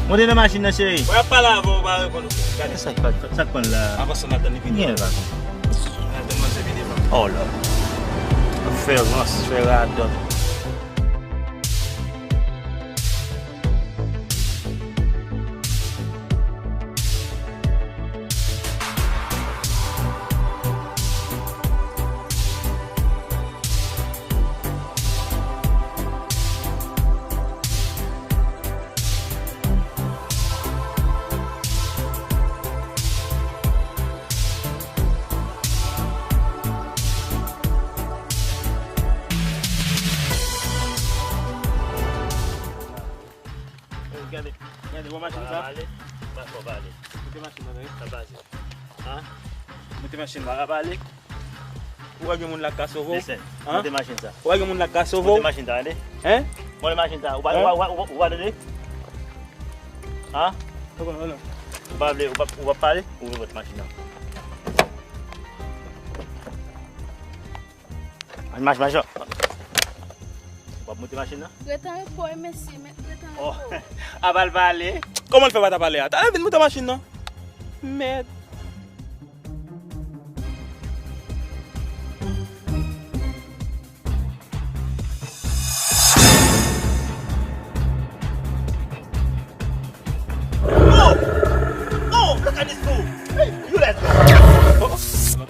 Monte nan machin nan cheri. Mwen ap pale avè w, ou pa reponn. Gade sa k pa, sa k pran la. Avanse, n ap tann li vini. Gen pa konn. N ap tann manzè vini devan. Oh Lord. Fè rans, fè radòt. Gade, gade, wè machin sa? Pale, pa fò pale. Moute machin nan, tande. Sa pase. Hein? Moute machin nan. Pa pale. Ou wè gen moun la k ka sove w? Listen, moute machin sa. Ou wè gen moun la k ka sove w? Moute machin sa, tande. Hein? Moute machin sa. Ou pa, ou pa, ou pa, ou pa tande? Hein? Ou pa vle, ou pa, ou pa pale? Ou vle moute machin nan? Mach, mach, mach. W ap moute machin nan? Ret an repo, wi, mesye, men ret an repo. Apa l pale? Kòman l fè pa ta pale a? Talè vin moute machin nan. Mèd. Oh! Oh! Look at this fool! Hey, you let's go! Oh, oh.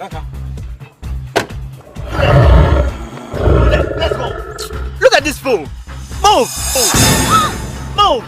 Kaka. Let's go. Look at this fool. Move. Move. Oh! Oh!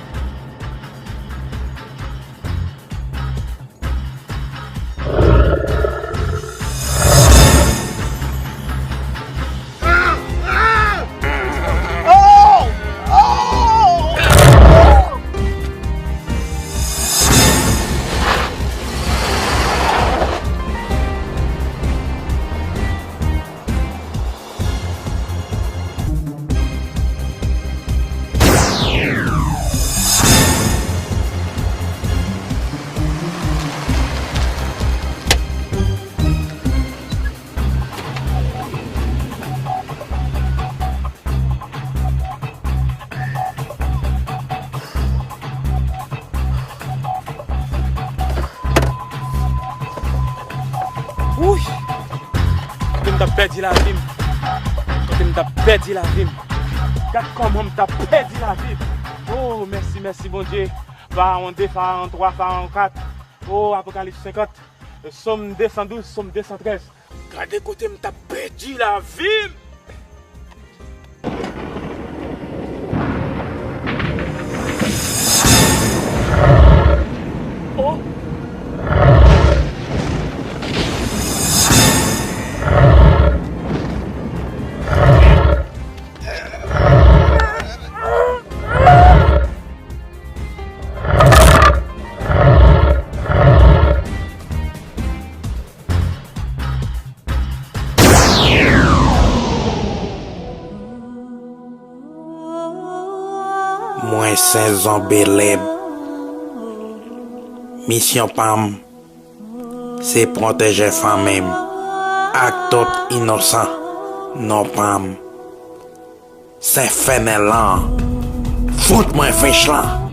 Wouy! Kote m t ap pèdi lavi m. Kote m t ap pèdi lavi m. Gad kòman m t ap pèdi lavi m. Oh, mèsi, mèsi, Bondye. Farawon de, Farawon twa, Farawon kat. Oh, Apokalips senkant. Sòm de san douz, Sòm de san trèz. Gade kote m t ap pèdi lavi m! Oh! Mwen se Zonbi Lib. Misyon pa m, se pwoteje fanmi m ak tout inosan. Non pa m, se Fenèlan. Fout mwen fich lan.